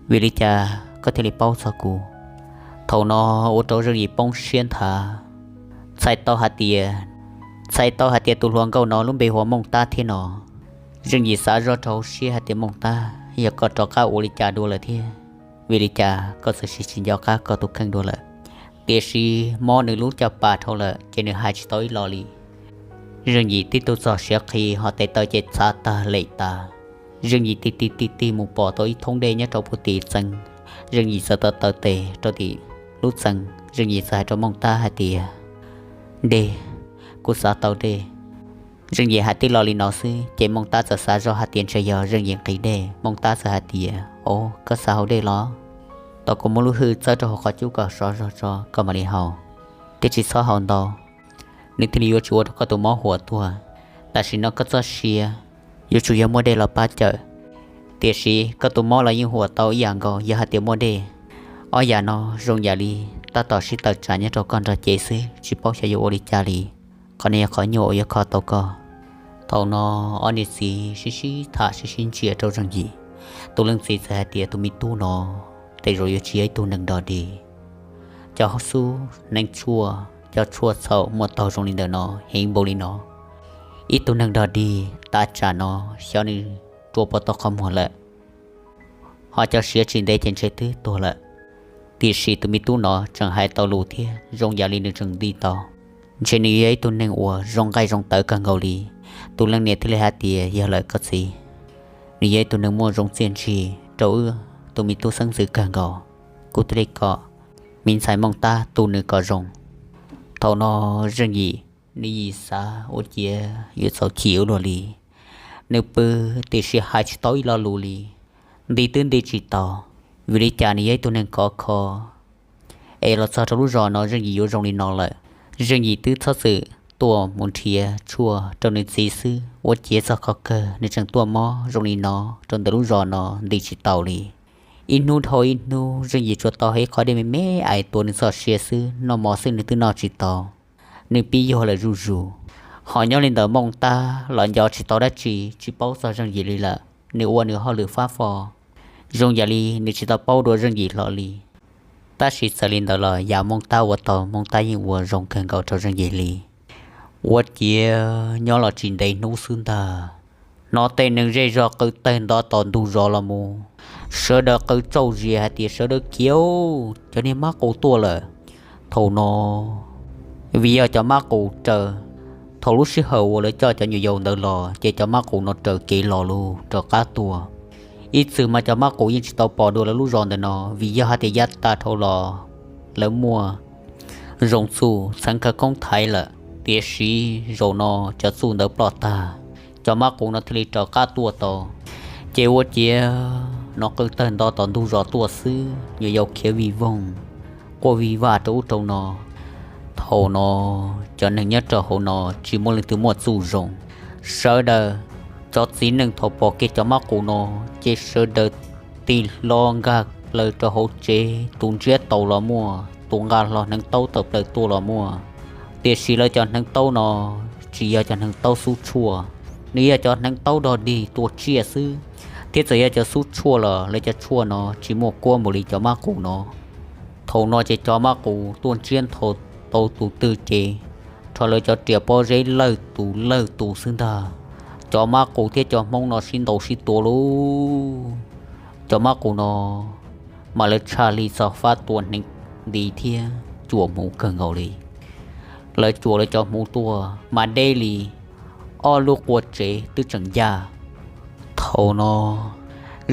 vim li cas koj thiaj li paub txog kuv? Thaum no ua rau Zeej Yim poob siab nthav, txhais tau hais tias, txhais tau hais tias tus hluas nkauj no lub npe hu ua Mooj Tab thiab no. Zeej Yim xav zoj rau hauv siab hais tias, Mooj Tab, yog koj rov qab ua li cas dua lawm thiab? Vim li cas koj txawm sim tsis nco qab koj tus kheej dua lawm? Tiam sis mob nws lub caj pas dhau lawm ces nws hais tsis tau ib los li. Zeej Yim tib tug txog siav qhi ho tes taw ces txhav tag lem tas. Zeej Yim tig tig tig tig mus pom tau ib thoob dej nyob rau puag tim txee. Zeej Yim txawm taw taw tes rau tim lub txee, Zeej Yim txawm hais rau Mooj Tab hais tias, dej, kuv xav tau dej. Zeej Yim hais tib lo li no xwb ces Mooj Tab txawm xav zoj hais tias ntshe yog Zeej Yim nqhis dej. Mooj Tab txawm hais tias, o, koj xav haus dej los? Tos kuv muab lub hwj txawb rau hauv qhov cub kom sov zog tso koj mam li haus, thiab tsis txhob haus ntau, nws thiaj li yuav tsis ua rau koj tus mob huam tuag. Tam sim no koj txoj sia yuav tsum yog muaj dej los pab cawm, tiam sis koj tus mob los yeej huam tau ib yam nkaus yog hais tias muaj dej. Ob yam no zoo yam li tab tom sib tawm tsam nyob rau koj nrog cev xwb, tsis paub xyov yuav ua li cas li. Qhov no yog qhov nyuaj uas yuav kho tau koj. Thaum no ob niam txiv sib sib tham sib sib ntsia rau Zeej Yim. Tus leej txiv txawm hais tias, tus me tub no tej zaum yuav tsis yog ib tug neeg dog dig. Cov xub hneev tshuaj, cov tshuaj txhaum muaj taug zoo li ntawm no, heev npaum li no, ib tug neeg dog dig tav tsam no xyov nws rua puas tau qhov muag lawm. Ho cov siav tsis ntev ces ntshe twb tuag lawm. Tiam sis tus me tub no tseem hais tau lus thiab zoo yam li nws tseem nti tau. Ntshe nws yog ib tug neeg uas zoo nqaij zoo tawv kawg nkaus li. Tus leej niam thiaj li hais tias, yog lawm koj txiv, nws yog ib tug neeg muaj zoo txiaj ntsig rau wb tus me tub xeeb ntxwv kawg nkaus. Kuv thiaj li kom me ntxhais Mooj Tab tu nws kom zoo. Thaum no Zeej Yim, nws yim xav ua ciav yuav txaus chim ua luaj li. Nws pw tiam sis hais tsis tau ib lo lus li, nti twb nti tsis tau. Vim li cas nws yog ib tug neeg khov kho, es los txog rau lub zos no Zeej Yim yuav zoo li no lawm. Zeej Yim twb txhob txwm tuaj mus nrhiav tshuaj rau nws txiv xwb, ua ciav txog qhov kawg nws tseem tuaj mob zoo li no rau ntawm lub zos no nti tsis tau li. Ib hnub dhau ib hnub Zeej Yim tsuas tau ib qho dej me me ais tuav nws txoj sia xwb, noj mov xwb nws twb noj tsis tau. Nws pib yuag lawm zuj zus. Ho nyob li ntawm Mooj Tab los nco tsis tau dab tsi, tsis paub txog Zeej Yim li lawm. Nws ua nws hauj lwm fab fo, zoo yam li nws tsis tau paub dua Zeej Yim hlo li. Tab sis txawm li ntawd los yam Mooj Tab ua tau Mooj Tab yeej ua zoo kawg nkaus rau Zeej Yim li. Ua ciav nyob los tsis ntev hnub xwb ntag, hnov tej neeg zej zog qw tawg nto tom ntug zos los mus. Sawv daws qw tsaug zis hais tias, sawv daws khiav, cov niag mab qus tuaj lawm. Thaum no vim yog cov mab qus raws, thaum lub sij hawm uas lawv coj cov nyuam yaus ntawd los ces cov mab qus no raws kev los lawm raws qab tuaj. Ib txwm mas cov mab qus yeej tsis tau pom dua lawv lub zos ntawm no, vim yog hais tias yav tas dhau los lawv muaj zoo txuj txheev khawv koob thaiv lawm. Tiam sis zaum no cov txuj ntawd ploj tag, cov mab qus no thiaj li raws qab tuaj tau. Ces ua ciav hnov qw tawg nto tom ntug zos tuaj xwb, nyuam yaus khiav vij voog, quaj vij vaj rau ub rau no. Thaum no cov neeg nyob rau hauv no tsis muaj leej twg muaj txuj zoo. Sawv daws, cov txiv neej thaum pom kiag cov mab qus no ces sawv daws tig hlo nkag plaws rau hauv tsev, tus ntsiab taus los muaj, tus nqa hlo hneev taub tawm plaws tuaj los muaj. Tiam sis lawv cov hneev taub no tsis yog cov hneev taub xub tshuaj, nws yog cov hneev taub dog dig tua tsiaj xwb. Thiab txawm yog cov xub tshuaj los lawv cov tshuaj no tsis muaj kuab npaum li cov mab qus no. Thaum no ces cov mab qus tuaj ntsiab nthau tau tus twg ces rho lawv cov riam pob zeb lawj tus lawj tus xwb ntag. Cov mab qus thiab cov hmoob no sib ntaus sib tua lauj. Cov mab qus no mas lawv tshaj li txog fab tua hneev nti thiab cuam hmuv kawg nkaus li. Lawv cuam lawv cov hmuv tuaj mas deb li ob lub qua tsev twb tseem ncaj. Thaum no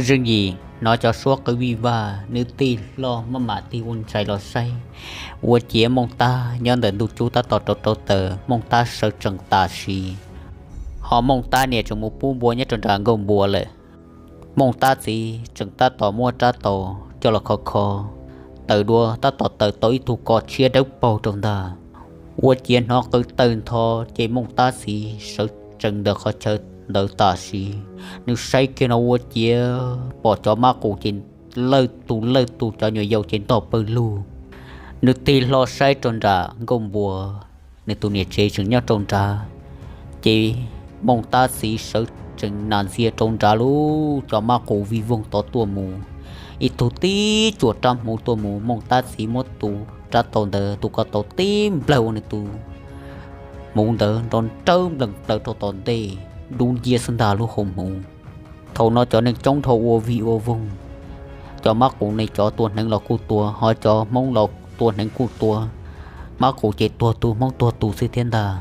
Zeej Yim hnov cov suab qw vij vaj, nws tig hlo maj mam tig ua ntshai los saib, ua ciav Mooj Tab nyob ntawm ntug cub tab tom rauv rauv taws, Mooj Tab sawv tsees tam sim. Ho Mooj Tab niam tseem mus pub npua nyob rau nram nkuaj npua lawm. Mooj Tab txiv tseem tab tom muab rab taus coj los kho kho, taws dua tab tom taws tau ib tug ko tshiab dawb paug rau ntag. Ua ciav hnov qw tawg ntho ces Mooj Tab txiv sawv tsees ntawm qhov chaw ntawd tam sim. Nws saib kiag no ua ciav pom cov mab qus ces lawj tus lawj tus, cov nyuam yaus ces ntog pawg lug. Nws tig hlo saib rau nram nkuaj npua, nws tus niam tsev tseem nyob rau nrad. Ces Mooj Tab txiv sawv tsees nas ntxiag rau nrad lub, cov mab qus vij voog tod tuaj mus. Ib tug tib cuam rab hmuv tuaj mus, Mooj Tab txiv muab tus rab taus ntawd tus ko taus tib nplawg ua nws tus hmuv ntawd nrov nrawb nplees plaws rau tom ntej, dub nciab xwb ntag lub hau hmuv. Thaum no cov neeg coob dhau ua vij ua voog, cov mab qus ne cov tua hneev los kuj tua, ho cov hmoob los tua hneev kuj tua. Mab qus ces tuag tus hmoob tuag tus xwb thiab ntag.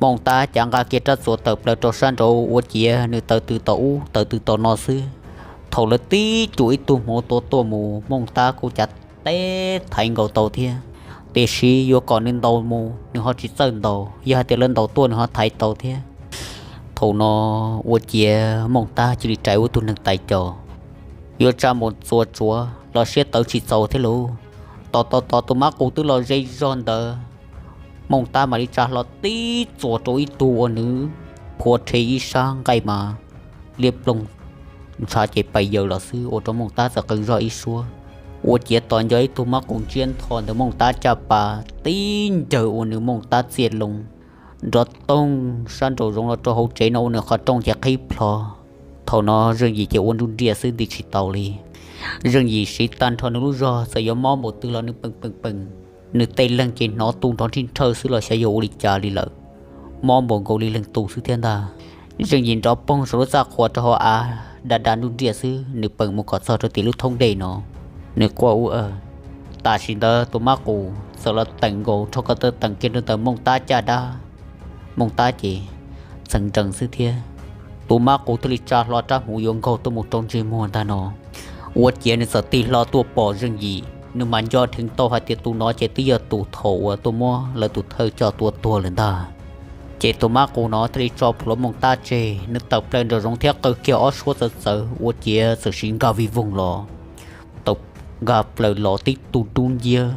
Mooj Tab cav nqa kiag rab txuas tawm plaws rau sab nraud ua ciav nws taws tws tom ub taws tws tom no xwb. Thaum lawv tib cuam ib tug hmuv tua tuaj mus, Mooj Tab kuj cav teb thaiv nkaus tau thiab, tiam sis yuav kom nws ntaus mus nws ho tsis txawj ntaus, yog hais tias lawv ntaus tuaj nws ho thaiv tau thiab. Thaum no ua ciav Mooj Tab cia li rais ua tug neeg tais caus, yuav tsa mus txuas tsuav los siab tawv tsis txaus thiab lauj. Tos tos tos tus mab qus twb los ze zog ntawd, Mooj Tab mam li tsa hlo tib txuas rau ib tug ua nws phua rhe ib sab nqaij mas liab ploog, ntshav ces pais yaws los xwb ua rau Mooj Tab txawm qw zog ib suab. Ua ciav tos nco ib tug mab qus ntsiab ntho ntawm Mooj Tab caj pas tib ncaws ua nws Mooj Tab txiaj loo nrov toog sab nraum zoov los rau hauv tsev no ua nws qhov rooj ces qhib plho. Thaum no Zeej Yim ces ua nruj nriaj xwb nti tsis tau li. Zeej Yim siv tag nrho nws lub zog, txawm yuav mob npaum twg los nws peem peem peem. Nws tej leeg ces hnov tu nrov nrhij nrhawj xwb los xyov yuav ua li cas li lawm, mob npaum nkaus li leej tus xwb thiab ntag. Zeej Yim nrov poog saum lub txaj qhua rau hauv av, da da nruj nriaj xwb, nws peem mus kom txog rau tim lub thoob dej no. Nws quaj ub, Tam sim ntawd tus mab qus txawm los teem nkaus rho ko taw teem kiag rau ntawm Mooj Tab caj dab. Mooj Tab ces txeev nrees xwb thiab. Tus mab qus thiaj li tsa hlo rab hmuv yuav nkaug tuaj mus rau ntsej muag ntag no. Ua ciav nws txawm tig hlo tuaj pom Zeej Yim, nws mas nco dheev tau hais tias tus no ces twb yog tus thaum uas tuaj muab lawv tus thawj coj tua tuag lawm ntag. Ces tus mab qus no thiaj li tso plhuav Mooj Tab tseg, nws tawm plaws nraum zoov thiab qw kiag ob suab txawv txawv, ua ciav txawm siv nkag vij voog los, tau nkag plaws los tib tug dub nciab,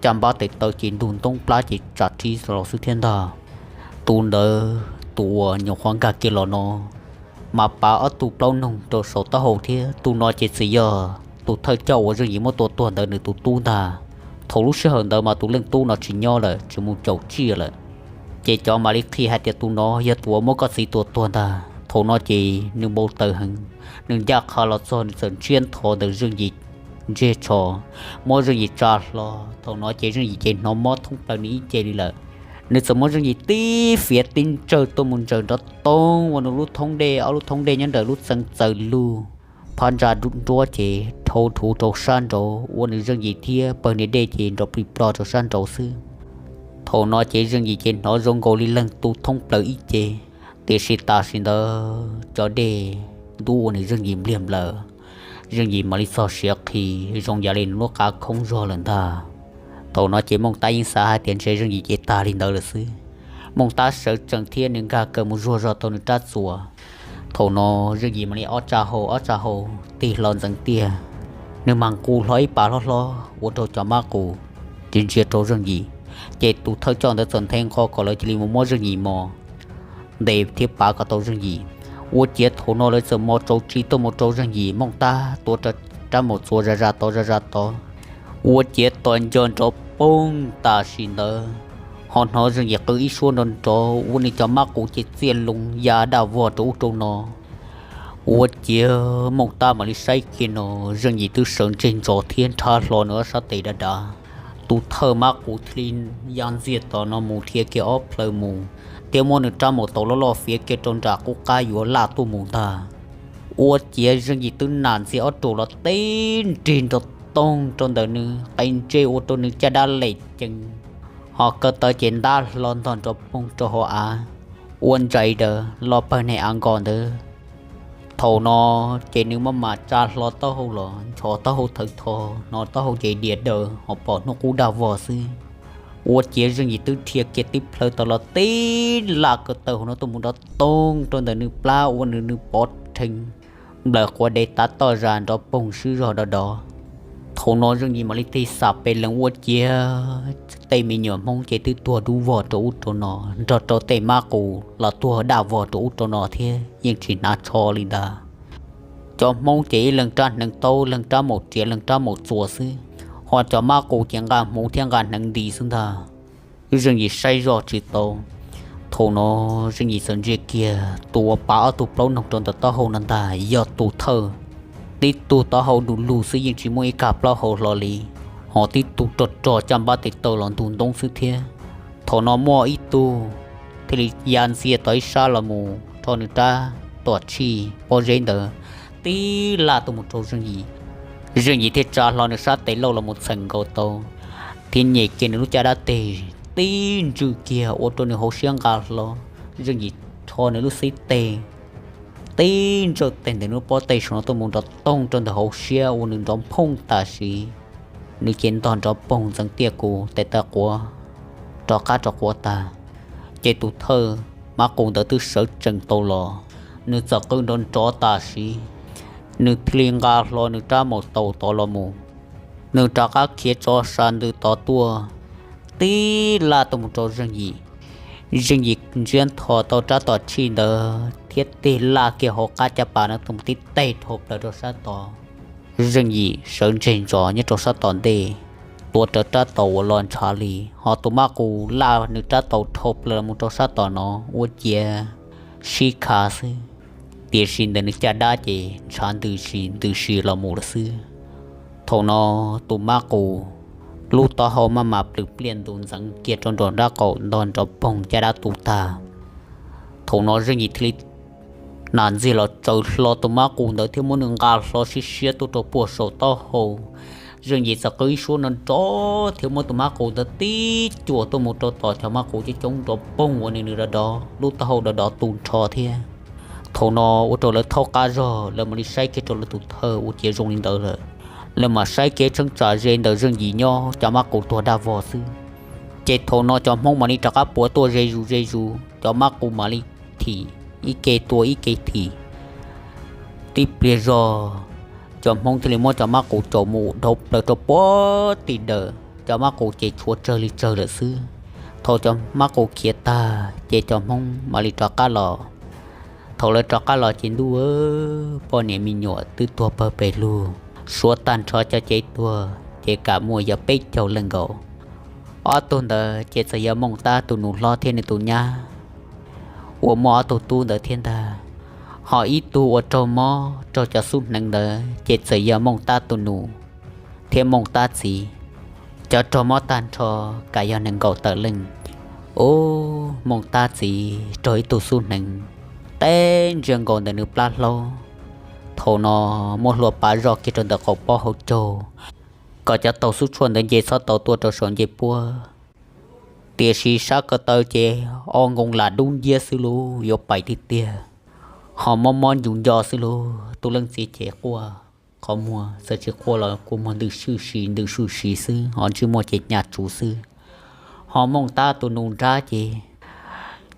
caj npab tes taw ces ntug ntoob plab ces tsam rhib los xwb thiab ntag. Tus ntawd tus uas nyuam qhuav nkag kiag los no mas pav ob tug plaub noog rau saum taub hau thiab. Tus no ces txawm yog tus thawj coj uas Zeej Yim muab tua tuag ntawd nws tus tub ntag. Thaum lub sij hawm ntawd mas tus leej tub no tsis nyob lawm, tsis mus caum tsiaj lawm. Ces cov mam li qhia hais tias tus no yog tus uas muab koj txiv tua tuag ntag. Thaum no ces nws npau taws heev, nws ncaj qha los txog nws txawm ntsiab ntho ntawm Zeej Yim ntsej tsho, muab Zeej Yim tsa hlo. Thaum no ces Zeej Yim ces hnov mob thoob plaws nws ib ce li lawm. Nws txawm muab Zeej Yim tib fiav tib ntsawj tuaj mus ntsaws nrov toog ua nws lub thoob dej, ob lub thoob dej nyob nraws lub txee txaws lug, phab ntsa nruab ces dhau dhuv rau sab nraud, ua nws Zeej Yim thiab pawg niag dej ces nrov plig plog rau sab nraud xwb. Thaum no ces Zeej Yim ces hnov zoo nkaus li leeg tu thoob plaws ib ce, tiam sis tam sim ntawd cov dej ntub ua nws Zeej Yim npliag nplaws. Zeej Yim mam li txog siav qhi zoo yam li nws lub qab khoob zog lawm ntag. Thaum no ces Mooj Tab yeej xav hais tias ntshe Zeej Yim ces tag li ntawd lawm xwb. Mooj Tab sawv tsees thiab nws nkag kaw mus zuag zog tau nws rab txuas. Thaum no Zeej Yim mam li ob tsa hau ob tsa hau tig hlo ntxeev tiaj, nws mas nqus hlo ib pas hlob hlob ua rau cov mab qus ntsia ntsia rau Zeej Yim. Ces tus thawj coj ntawd txawm nthe nqho kom lawv cia li mus muab Zeej Yim mos, ntes thiab pav kom tau Zeej Yim. Ua ciav thaum no lawv txawm mos tsaus tsis tuaj mus rau Zeej Yim, Mooj Tab tuav rab maum txuas zas zas tod zas zas tod. Ua ciav tos nco nrov poog tam sim ntawd, ho hnov Zeej Yim qw ib suab nrov nrov ua nws cov mab qus ces txiaj loo ya daj vog rau ub rau no. Ua ciav Mooj Tab mam li saib kiag no, Zeej Yim twb sawv ntseg ntsos thiab nrhav hlo nws ob sab tes dav dav. Tus thawj mab qus thiaj li ya ntxiag tom no mus dhia kiag ob plhaw mus, thiab muab nws rab maum taus loj loj fiav kiag rau nram qub qab yuav laj tuaj mus ntag. Ua ciav Zeej Yim twb nam ntxiag ob ruam los tib nrig nrov toog rau ntawm nws qe ntsej ua rau nws caj dab lem cees, ho ko taw ces ntab hlo ntog nrov poog rau hauv av, ua ntsais daws los pawg neeg av nkos ntawd. Thaum no ces nws maj mam tsa hlo taub hau los nchos taub hau thawv tho, hnov taub hau ces dias daws ho pom hnub qub daj vog xwb. Ua ciav Zeej Yim twb dhia kiag tib plhaw tau los tib laj ko taw hauv no tuaj mus nrov toog rau ntawm nws plab ua nws nws pov rhees nplawm quav dev tav toj zas nrov poog swb zog do do. Thaum no Zeej Yim mam li tig xam pes lees ua ciav tej me nyuam Hmoob ces twb tuag dub vog rau ub rau no, nrog rau tej mab qus los tuag daj vog rau ub rau no thiab yeej tsis hnav tsho li ntag. Cov Hmoob ces ib leeg rab hneev taub, leeg rab maum riam, leeg rab maum txuas xwb, ho cov mab qus ces nqa hmuv thiab nqa hneev nti xwb ntag. Zeej Yim saib zoj tsis tau. Thaum no Zeej Yim txawm ntsia kiag tus uas pav ob tug plaub noog rau ntawm taub hau no ntag yog tus thawj. Tib tug taub hau du lug xwb yeej tsis muaj ib kag plaub hau hlo li, ho tib tug rog rog caj npab tes taw los ntug ntoob xwb thiab. Thaum no muaj ib tug thiaj li ya ntxiag tom ib sab los mus rho nws rab tom tshij pob zeb ntawd tib laj tuaj mus rau Zeej Yim. Zeej Yim thiaj tsa hlo nws sab tes lauj los mus txheem nkaus tau, thiab nyem kiag nws lub caj dab teg tib ntswj kiag ua rau nws hauv siab nqa hlo. Zeej Yim rho nws lub xib teg tib ntsawj teg ntawm nws lub pob teg saum no tuaj mus nrov toog rau ntawm hauv siab ua nws nrov phooj tam sim. Nws ces ntog nrov poog ntxeev tiaj kus tes taw quav rov qab rov quav tag. Ces tus thawj mab qus ntawd twb sawv tsees tau los, nws txawm qw nrov nrov tam sim, nws thiaj li nqa hlo nws rab maum taus tod los mus. Nws rov qab khiav tso sa ntws tod tuaj, tib laj tuaj mus rau Zeej Yim. Zeej Yim ntsiab ntho tau rab tom tshij ntawd thiab tig laj kiag hauv qab caj pas no tuaj mus tib teg dhau plaws rau sab tod. Zeej Yim sawv ntseg ntsos nyob rau sab tom ntej, tuav rawv rab taus uas los ntshav li, ho tus mab qus laj nws rab taus dhau plaws los mus rau sab tom no ua ciav sib kha xwb, tiam sis ntawm nws caj dab ces ntshav ntws si ntws si los mus lawm xwb. Thaum no tus mab qus lub taub hau maj mam plws pliaj ntus ntxeev kiag rau nram nraub qaum ntog nrov poog caj dab tu tag. Thaum no Zeej Yim thiaj li nam ntxiag los tsaws hlo tus mab qus ntawd thiab muab nws nqa hlo siab siab tuaj rau puag saum taub hau, Zeej Yim txawm qw ib suab nrov nrov thiab muab tus mab qus ntawd tib cuam tuaj mus rau tom cov mab qus coob coob nrov poog ua nws nws dov dov, lub taub hau dov dov tu nrho thiab. Thaum no ua rau lawv thaub qab zog, lawv mam li saib kiag rau lawv tus thawj ua ciav zoo li ntawd lawm. Lawv mam saib kiag tseeb tsam ze ntawm Zeej Yim nyob cov mab qus tuag daj vog xwb. Ces thaum no cov Hmoob mam li rov qab puav tuaj ze zus ze zus, cov mab qus mam li thim, ib ke tua ib ke thim. Tib pliag zog, cov Hmoob thiaj li muab cov mab qus caum mus dhau plaws rau puag tim dawm, cov mab qus ces tshuav tsawg li tsawg lawm xwb. Thaum cov mab qus khiav tag ces cov Hmoob mam li rov qab los. Thaum lawv rov qab los ces ntuj, poj niam me nyuam twb tuag pawg pes lug, suav tag nrho cov cev tuag ces kam muaj yog peb caug leej nkaus. Ob tug ntawd ces txawm yog Mooj Tab tus nus hlob thiab nws tus nyab uas muaj ob tug tub ntawd thiab ntag. Ho ib tug uas raug mob raug cov xub hneev ntawd ces txawm yog Mooj Tab tus nus thiab Mooj Tab txiv. Cov raug mob tag nrho kam yog nees nkaum tawm leej. Ub, Mooj Tab txiv raug ib tug xub hneev teb ntsia nkaus ntawm nws plab hlaub. Thaum no muab hlua pav zoj kiag rau ntawm qaum pob hauv caug, kom cov taug xub tshuaj ntawd nce txhob tau tuaj rau saum ncej puab. Tiam sis sab ko taw ces o nkoos lam dub nciab xwb lauj, yuav pais tiag tiag. Ho mob mob ncu nco xwb lauj, tus leej txiv ces quaj qhov muag, txawm tsis quaj los kua muag ntws swj si ntws swj si xwb, ho ntsej muag ces hnyav tsuv xwb. Ho Mooj Tab tus nus nrab ces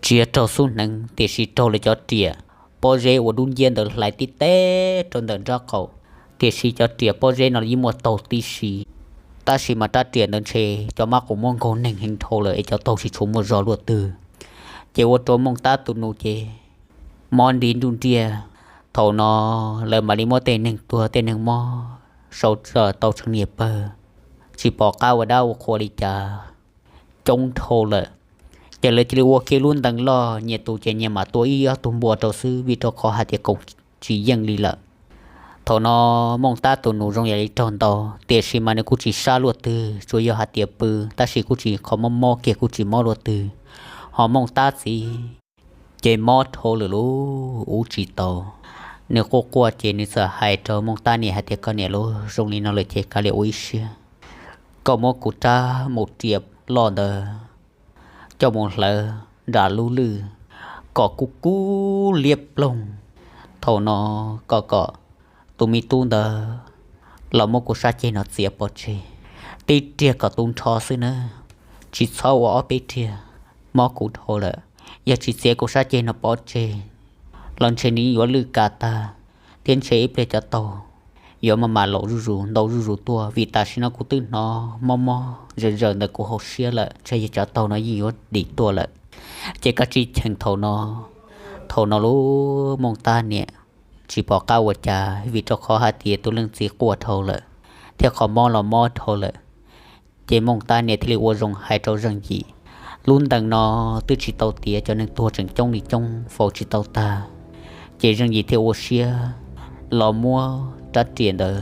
tsis yog raug xub hneev tiam sis raug lawv cov riam pob zeb uas dub nciab ntawd hlais tib teb rau ntawm nrab qaum. Tiam sis cov riam pob zeb no yeej muaj taug tib si, tab sis mas rab riam ntawd ntshe cov mab qus muab nkaug neeg heev dhau lawm es cov taug tsis tshua muaj zog luaj twg. Ces ua rau Mooj Tab tus nus ces mob nti nruj nriaj. Thaum no lawv mam li muab tej neeg tuag tej neeg mob sau tau tseem niam pawg, tsis pom qab ua dab ua qhua li cas, coob dhau lawm. Ces lawv cia li ua kiag lub ntees loj, nyias tus ces nyias mam tua ib ob tug npua rau xwb, vim rau qhov hais tias koom tsis yeej li lawm. Thaum no Mooj Tab tus nus zoo yam li raug ntaus, tiam sis mas nws kuj tsis sab luaj twg, tsuas yog hais tias pw, tab sis kuj tsis, qhov mob mob kiag kuj tsis mob luaj twg. Ho Mooj Tab txiv ces mob dhau lawm lauj, ua tsis tau. Nws quaj quaj ces nws txawm hais rau Mooj Tab niam hais tias, koj niam lauj, zoo li no lawm ces kav liam ua ib siab, koj muab kuv rab mus riam loj ntawd coj mus hlawv nram lub lwj kom kub kub liab ploog. Thaum no kom kom tus me tub ntawd los muab kuv sab ceg no txiav pov tseg, tib riag kom tu nrho xwb nawb, tsis txhob ua ob peb riag, mob kuv dhau lawm. Yog tsis txiav kuv sab ceg no pov tseg los ntshe nws yuav lwj kav tag, thiab ntshe ib pliag cov taug yuav maj mam laus zuj zus ntau zuj zus tuaj, vim tam sim no kuv twb hnov mob mob zawm zawm ntawm kuv hauv siab lawm, ntshe yog cov taug no yeej yuav dim tuaj lawm. Ces koj tsis cheem thaum no. Thaum no lub Mooj Tab niam tsis pom qab ua cas, vim rau qhov hais tias tus leej txiv quaj dhau lawm, thiab qhov mob los mob dhau lawm. Ces Mooj Tab niam thiaj li ua zoo hais rau Zeej Yim, lub ntees no twb tsis tau tiav, cov neeg tuag tseem coob li coob faus tsis tau tag. Ces Zeej Yim thiaj ua siab los muab rab riam ntawd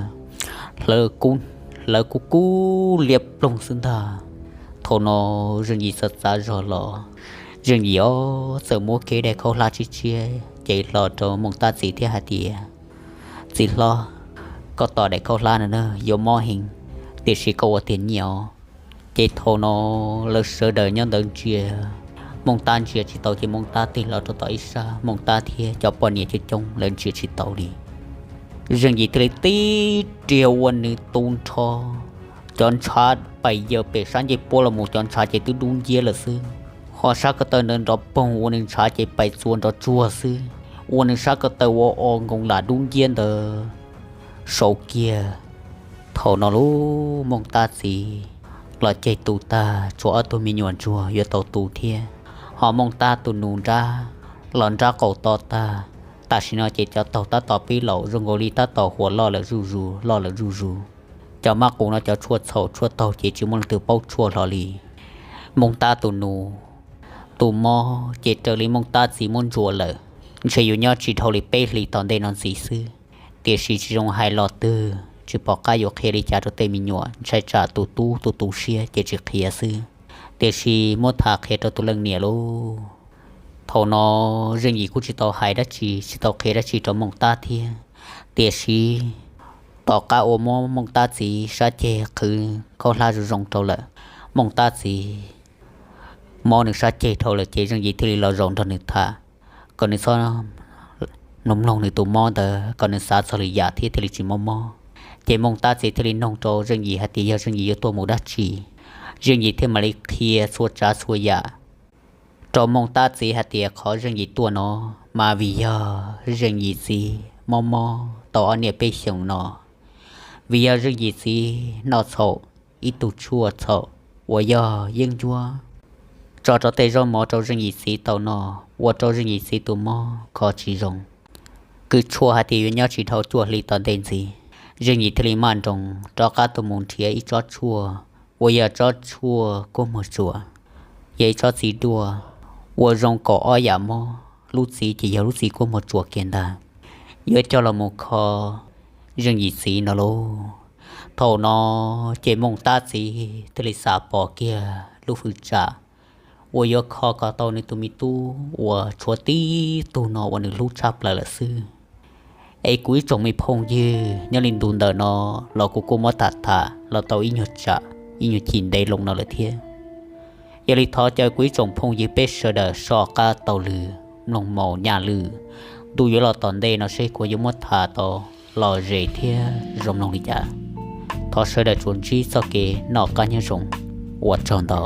hlawv kub kub liab ploog xwb ntag. Thaum no Zeej Yim txawm txav zog los, Zeej Yim ob txawm muab kiag daim khaub hlab tshiab tshiab ces hlo rau Mooj Tab txiv thiab hais tias, txiv hlob, koj tos daim khaub hlab no na, yuav mob heev, tiam sis koj ua tiag nyiaj os. Ces thaum no lawv sawv daws nyob ntawd ntsia, Mooj Tab ntsia tsis tau ces Mooj Tab tig hlo rau tom ib sab, Mooj Tab thiab cov poj niam coob coob lawv ntsia tsis tau li. Zeej Yim thiaj li tib riag ua nws tu nrho, cov ntshav pais yaws pem sab ncej puab los mus, cov ntshav ces twb dub nciab lawm xwb. Ho sab ko taw ntawd nrov poog ua nws ntshav ces pais txua nrov tsuag xwb, ua nws sab ko taw ua o nkoos lam dub nciab ntawd saum kiag. Thaum no lub Mooj Tab txiv los ceg tu tag, tshuav ob tug me nyuam ntsuag yuav tau tu thiab. Ho Mooj Tab tus nus nrab los nrab qaum to tag. Tam sim no ces cov taug tab tom pib laus zoo nkaus li tab tom huam loj lawm zuj zus loj lawm zuj zus. Cov mab qus no cov tshuaj txhaum tshuaj taug ces tsis muaj leej twg paub tshuaj hlo li. Mooj Tab tus nus tus mob ces raws li Mooj Tab txiv muab ntsuas lawm, ntshe yuav nyob tsis dhau li peb hlis tom ntej no ntxiv xwb. Tiam sis tsis zoo hais los twg, tsis pom qab yuav qhia li cas rau tej me nyuam, ntshai tsam tus tub tus tu siab ces tsis qhia xwb. Tiam sis muab tham qhia rau tus leej niam lauj. Thaum no Zeej Yim kuj tsis tau hais dab tsi, tsis tau qhia dab tsi rau Mooj Tab thiab. Tiam sis Tom qab uas muab Mooj Tab txiv sab ceg qhwv khaub hlab zoo zoo rau lawm, Mooj Tab txiv mob nws sab ceg dhau lawm ces Zeej Yim thiaj li los zaum nrog nws tham, kom nws txhob mloog mloog nws tus mob ntawd, kom nws xav txog lwm yam thiab thiaj li tsis mob mob. Ces Mooj Tab txiv thiaj li noog rau Zeej Yim hais tias yog Zeej Yim yuav tuaj mus dab tsi, Zeej Yim thiaj mam li qhia txhua tsav txhua yam rau Mooj Tab txiv hais tias qhov Zeej Yim tuaj no mas vim yog Zeej Yim txiv mob mob tau ob niaj peb xyoos no, vim yog Zeej Yim txiv noj txhaum ib tug tshuaj txhaum uas yog yeeb ncuab, tso rau tej zaub mov rau Zeej Yim txiv tau no, ua rau Zeej Yim txiv tus mob kho tsis zoo. Kws tshuaj hais tias yuav nyob tsis dhau cuaj hli tom ntej ntxiv, Zeej Yim thiaj li maj nroos rov qab tuaj mus nrhiav ib tsob tshuaj uas yog tsob tshuaj kuab muag tsuas, yog ib tsob txiv duaj uas zoo kaum ob yam mob, lub txiv ces yog lub txiv kuab muag tsuas kiag ntag, yuav coj los mus kho Zeej Yim txiv no lauj. Thaum no ces Mooj Tab txiv thiaj li xav pom kiag lub hwv tsam uas yuav kho kom tau nws tus me tub uas tshuav tib tug no uas nws hlub tshaj plaws lawm xwb. Es kuv ib tsoom me phooj ywg, nyob li ntu ntawm no los kuv kuj muab tham tham los tau ib nyuag tsam ib nyuag chim ntev loo no lawm thiab. Yog li thov caw kuv ib tsoom phooj ywg peb sawv daws soj qab taug lw, mloog maus nyaj lwm, ntu yuav los tom ntej no seb kuv yuav muab tham tau lom zem thiab zoo mloog li cas. Thov sawv daws tsuas ntsib txoj kev noj qab nyob zoo, ua tsaug ntau.